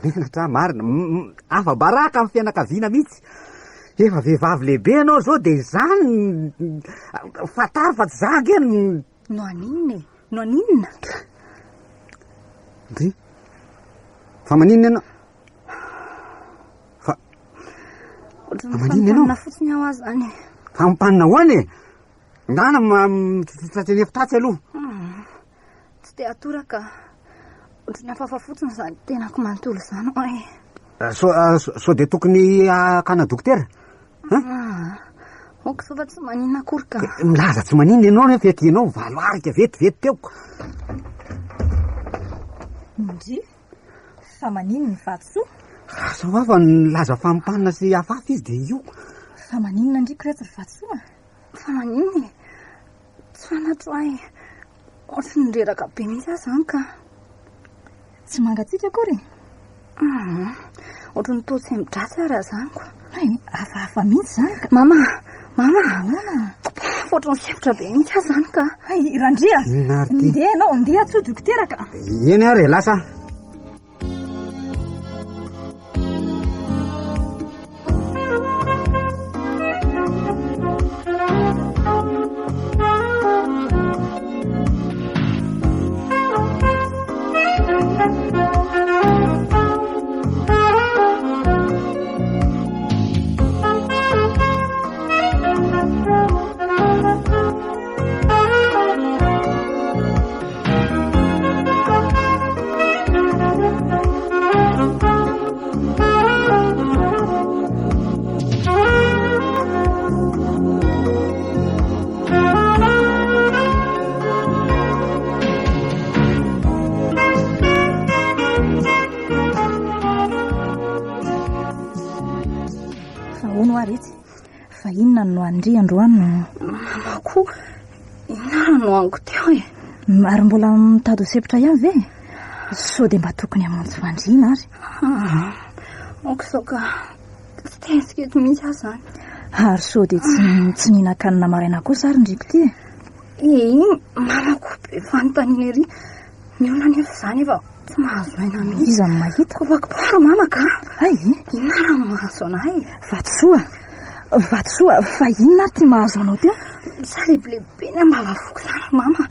Menatra aho marina. Afa-baraka amin'ny fianakaviana mihitsy. Efa vehivavy lehibe ianao izao dia izany fantaro fa tsy izaho ange no. No haninona e? No haninona? Ndry! Fa maninona ianao? Fa Ohatran'ny maninona ianao? fotsiny aho aza any. Fampanina ahoana e? Ndana mitsotsotra eny efitra atsy aloha. Hmm. Tsy te hatoraka. Ohatran'ny hafahafa fotsiny izany tenako manontolo izany oay. Eh, so, eh, so, so dia tokony hakana dokotera? Ah, ok sao fa tsy maninona akory ka. Milaza tsy maninona ianao nefa eto ianao valo arika vetivety teo. Ndry. Fa maninona ny vatosoa? Asa hoa fa nilaza fampanina sy hafahafa izy dia io. Fa maninona ndry ko reto ry vatosoa? Fa maninona e? Tsy fantatro ahy. Ohatry ny reraka be mihitsy aho izany ka. Tsy mangatsiaka akory e? Hum, ohatry ny toa tsy midratsy ary izany ko. Hay, hafahafa mihitsy izany ka. Mama, mama. Ahoana? Ohatry ny sempotra be mihitsy aho izany ka. Hay, Randria. Inona ary ity? Ndeha ianao, ndeha antsoy dokotera ka. Eny ary e, lasa. Fa hono hoa retsy, fa inona no nohanin-dry androany no. Mama koa, inona ary no nohaniko teo e? Ary mbola mitady ho sempotra ihany ve? Sao dia mba tokony hamonjy fandriana ary. Aoka izao ka, tsy te hihetsika eto mihitsy aho izany. Ary sao dia tsy tsy nihinan-kanina maraina kosa ary ndry ity e? Iny mama koa be fanontaniana ery. Ny olona anefa izany efa tsy mahazo aina mihitsy. Iza no mahita? Kopakopaho ry mama ka. Hay! Inona ary no mahazo anay e? Vatosoa! Vatosoa, fa inona ary ity mahazo anao ity? Misalebolebo be ny ambavafoko izany ry mama.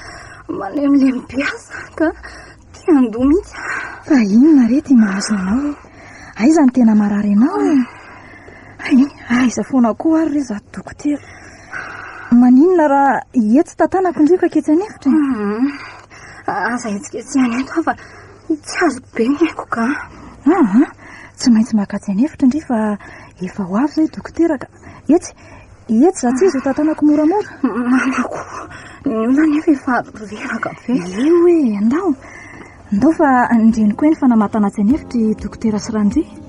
Malemilemy be aho izany ka. Te handoa mihitsy aho. Fa inona re ity mahazo anao e? Aiza no tena marary anao e? Hay, aiza foana koa ary re izato dokotera. Maninona raha etsy tantanako ndry fa ketsy an'efitra e? Hmm. Aza hetsiketsehana eto aho fa tsy azoko be ny aiko ka. Aa, tsy maintsy makatsy an'efitra ndry fa efa ho avy izay dokotera ka. Etsy, etsy za tsy izy ho tantanako moramora. Mamako, ny olona nefa efa reraka be. Eo e, andao. Ndao fa ny reniko eny fa namatana atsy an'efitra i dokotera sy Randria.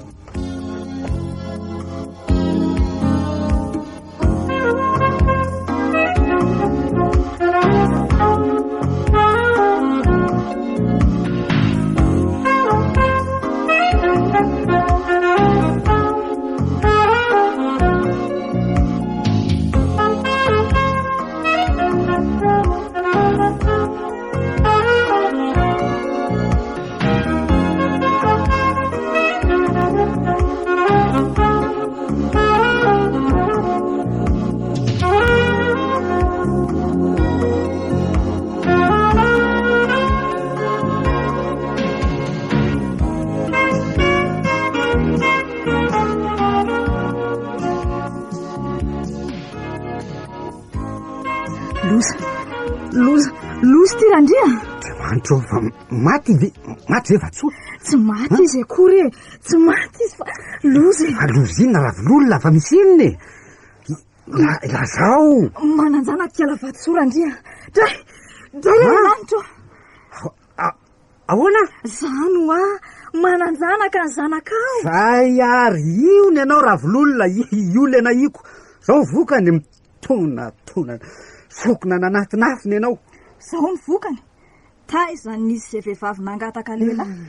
Loza, loza ity Randria. Andriamanitra ô, fa maty ve? Maty ve Vatsoa? Tsy maty izy akory e, tsy maty izy fa loza e. Fa loza inona Ravololona fa misy inona e? La, lazao. Manan-janaka ikala Vatosoa Randria. Dray, dray re lanitra ô. Ahoana? Zany hoa, manan-janaka ny zanakao. Zay ary, io ny anao Ravololona, io le nahiko. Zao ny vokany, mitonatona, sokina nanatinafina ianao. Zao ny vokany, Taiza no nisy izay vehivavy nangataka lehilahy?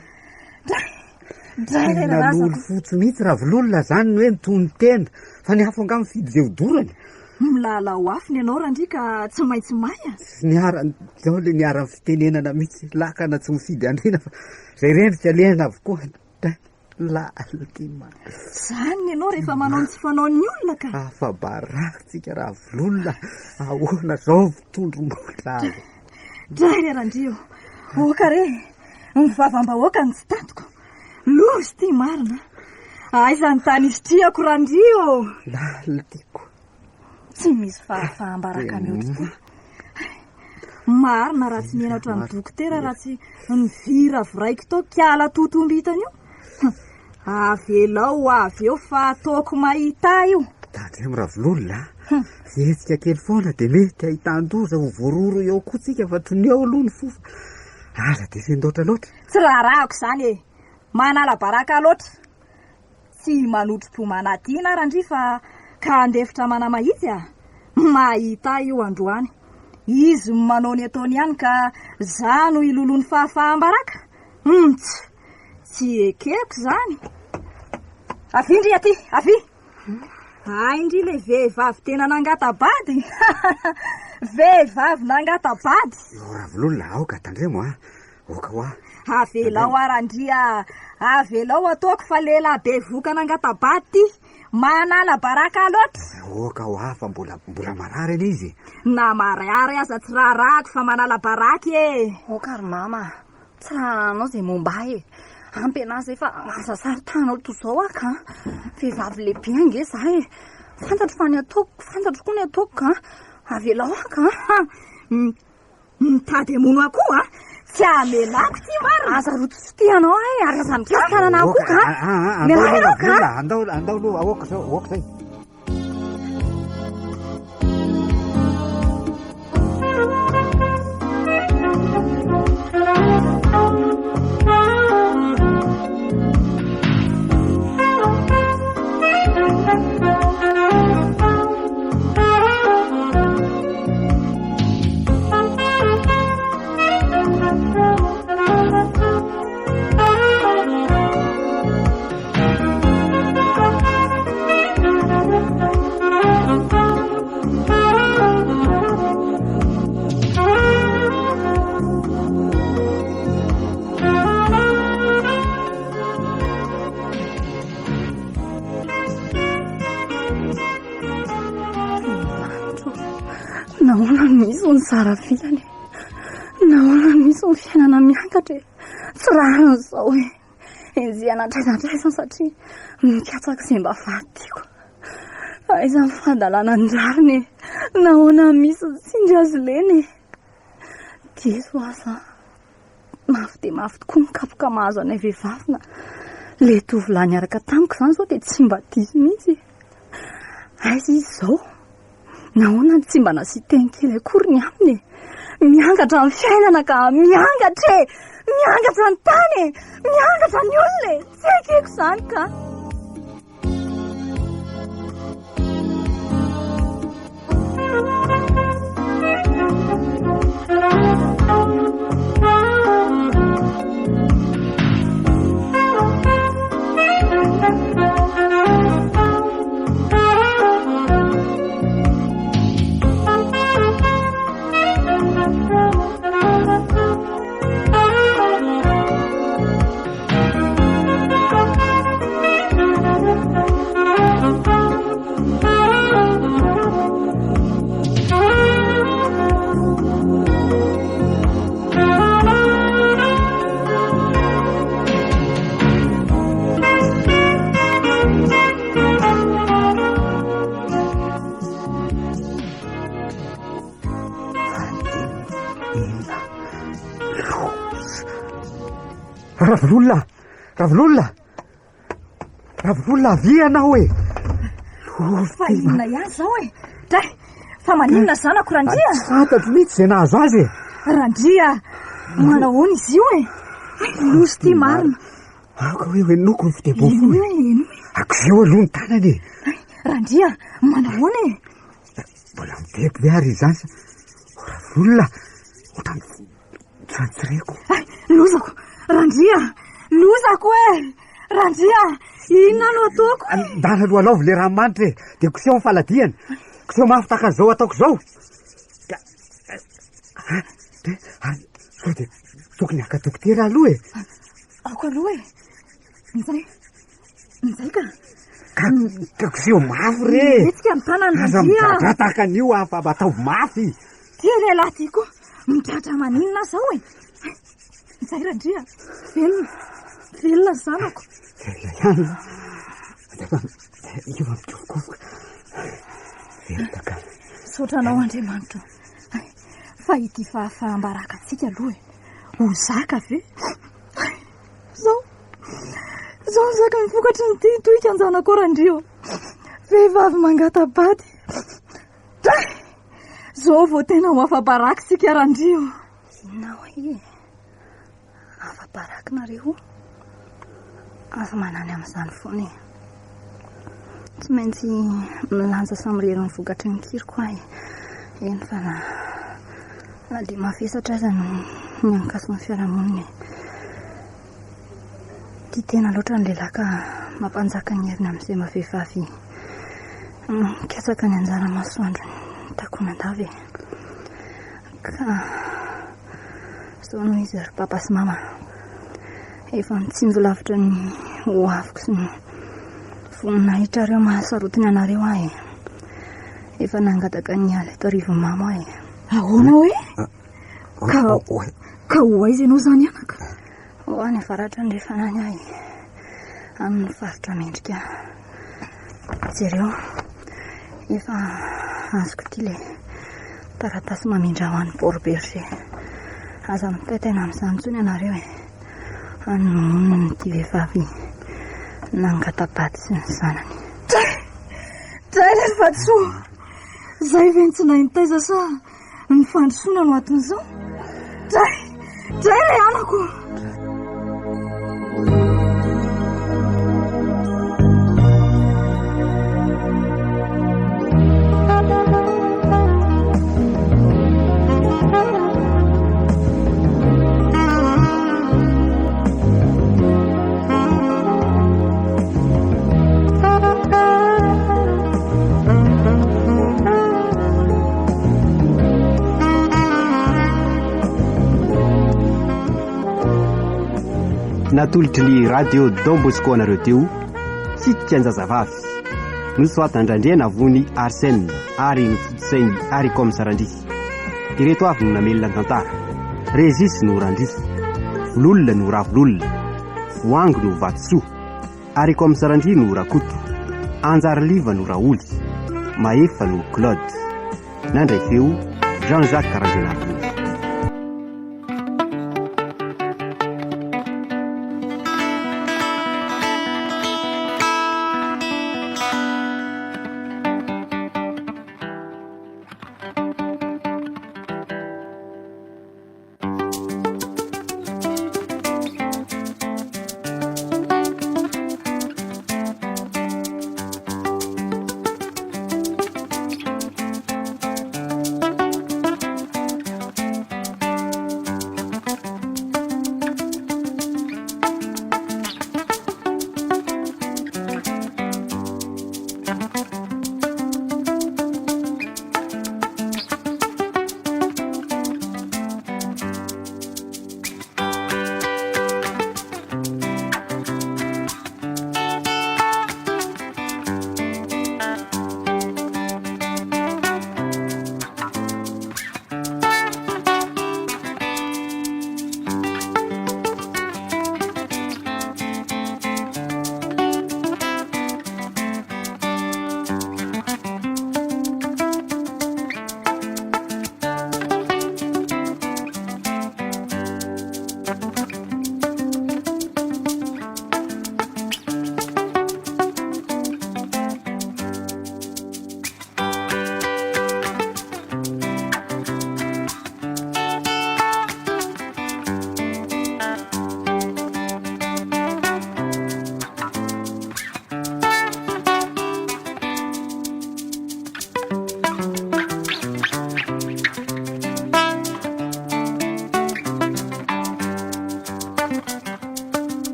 Dray! Dray re Tena razako. lolo fotsy mihitsy Ravololona zany ny hoe mitonon-tena fa ny afo angaha mifidy izay hodorany. Milalao afo ny anao Randria ka tsy maintsy may a! Tsy niharan'ny zao le niharan'ny fitenenana mihitsy, lakana tsy mifidy andriana fa izay rendrika lena avokoa. Dray! Lalima. Zany ny anao rehefa manao ny tsy fanaon'ny olona ka. Afa-baraka tsika Ravololona. Ahoana zao fitondro-mbola. Dray re Randria o. Oka re. Ny vavam-bahoaka no tsy tantiko. Loza ity marina. Aiza ny tany isitrihako Randria o. Lalitiako. Tsy misy fahafaham-baraka mihoatra ity. Marina raha tsy mianatra ny dokotera raha tsy niviraviraiko tao kiala totombitana io. Avelao ho avy eo fa ataoko mahita io. Tandremo Ravololona a! Fihetsika kely foana dia mety ahitan-doza ho voaroro eo koa tsika fa toneo aloha ny fo fa aza dia sendoatra loatra. Tsy raharahako izany e! Manala baraka loatra. Tsy manotro-po manadina Randria fa ka handefitra manamahitsy a! Mahita ahy io androany. Izy no manao ny ataony ihany ka za no hiloloha ny fahafaham-baraka? Mts! Tsy ekeko izany. Avia ndry aty, avia! Hay ndry ilay vehivavy tena nangata-bady! Vehivavy nangata-bady! Eo Ravololona, aoka tandremo a! Aoka hoa. Avelao aho Randria a! Avelao ataoko fa lehilahy bevoka nangata-bady ty. Manala baraka loatra. Aoka hoa fa mbola mbola marary anie izy e. Na marary aza tsy raharahako fa manala baraka e. Aoka ry mama a! Tsy raharahanao izay momba ahy e! Ampy anah izay fa aza sarotanao toy izao aho ka! Vehivavy lehibe ange izaho e! Fantatro fa ny ataoko, fantatro koa ny ataoko ka! Avelao aho ka! Mitady hamono akoho a! Tsy hamelako ity marina! Aza rotirotihanao aho e, ary aza mikasi-tanana akoho ka! Mialà ianao ka! Andao, andao aloha, aoka izao, aoka izay. Nahoana no misy ny zara vilana e? Nahoana no misy ny fiainana miakatra e? Tsy rariny izao e! Enjehina hatraiza hatraiza satria mikatsaka izay mba vady tiako. Aiza ny fandalana ny rariny e? Nahoana no misy ny tsindry hazo lena e? Diso aho za. Mafy dia mafy tokoa ny kapoka mahazo anay vehivavy na ilay tovolahy niaraka tamiko izany izao dia tsy mba diso mihitsy. Aiza izy izao? Nahoana no tsy mba nasian-teny kely akory ny aminy e? Miangatra ny fiainana ka, miangatra e! Miangatra ny tany e! Miangatra ny olona e! Tsy ekeko izany ka! Ravololona! Ravololona! Ravololona avia ianao e! Fa inona ihany izao e? Dray! Fa maninona zanako Randria? Tsy fantatro mihitsy izay nahazo azy e! Randria! Manahoana izy io e? Loza ity marina. Aoka hoe hohenoiko ny fitebon'ny fony. Henoy e, henoy. Akoseho aloha ny tanany e! Randria, manahoana e? Mbola mitempo ve ary izany sa... Ravololona! Ohatran'ny ohatran'ny tsy reko. Ay, lozako! Randria! Lozako e! Randria! Inona no ataoko e? Ndana aloha alaovy le ranomanitra e! Dia koseho ny faladiany. Koseho mafy tahaka an'izao ataoko izao. Ka... Ah, de, ary sao dia tokony haka dokotera aloha e! Aoka aloha e! Izay. Izay ka. Ka ka koseho mafy re. Mihetsika ny tanany Aza Randria. midradratra tahaka an'io ah, fa mba ataovy mafy. Ty lehilahy ty koa midratra maninona zao e? Izay Randria. Velona. Velona ny zanako. Velona ihany. Efa efa mikofokofoka. Velona ka. Misaotra anao Andriamanitra. Fa ity fahafaham-baraka antsika aloha e. Ho zaka ve? Zao, zao ny zaka ny vokatry ny tia tohika an-janako Randria. Vehivavy mangata-bady. Dray! Zao vao tena ho afa-baraka isika Randria. Inona hoy e? Afa-baraka nareo? Aza manany amin'izany foana e. Tsy maintsy milanja samirery ny vokatry ny kiriko aho e. Eny fa na na dia mavesatra aza ny ny ankason'ny fiarahamonina e. Tia tena loatra ny lehilahy ka mampanjaka ny heriny amin'izay maha vehivavy mikatsaka ny anjara masoandrony takonam-dava e. Ka izao no izy ry papa sy mama. Efa mitsinjo lavitra ny ho aviko sy ny voninahitrareo mahasarotiny anareo aho e. Efa nangataka ny hiala eto Arivonimamo aho e. Ahoana hoe? Ka ka ho aiza ianao izany anaka? Ho any avaratra andrefana any aho e. Amin'ny faritra mendrika. Jereo, efa azoko ity ilay taratasy mamindra ho any Port Bergé. Aza mitaitaina amin'izany intsony ianareo e. Any no honina ity vehivavy nangata-bady sy ny zanany. Dray! Dray ilay vatosoa! Izay ve no tsy nahay nitaiza sa Ny fandrosoana no aton'izao. Dray! Dray ilay anako! Natolotry ny Radio Don Bosco anareo teo, Tsiky an-jazavavy. Nosoatan-dRandrianavony Arsène ary notontosain'i Aricom Sarandria. Ireto avy no namelona ny tantara. Régis no Randria. Vololona no Ravololona. Voangy no Vatosoa. Aricom Sarandria no Rakoto. Anjariliva no Raoly. Mahefa no Claude. Nandray feo, Jean Jacques Randrianarivelo.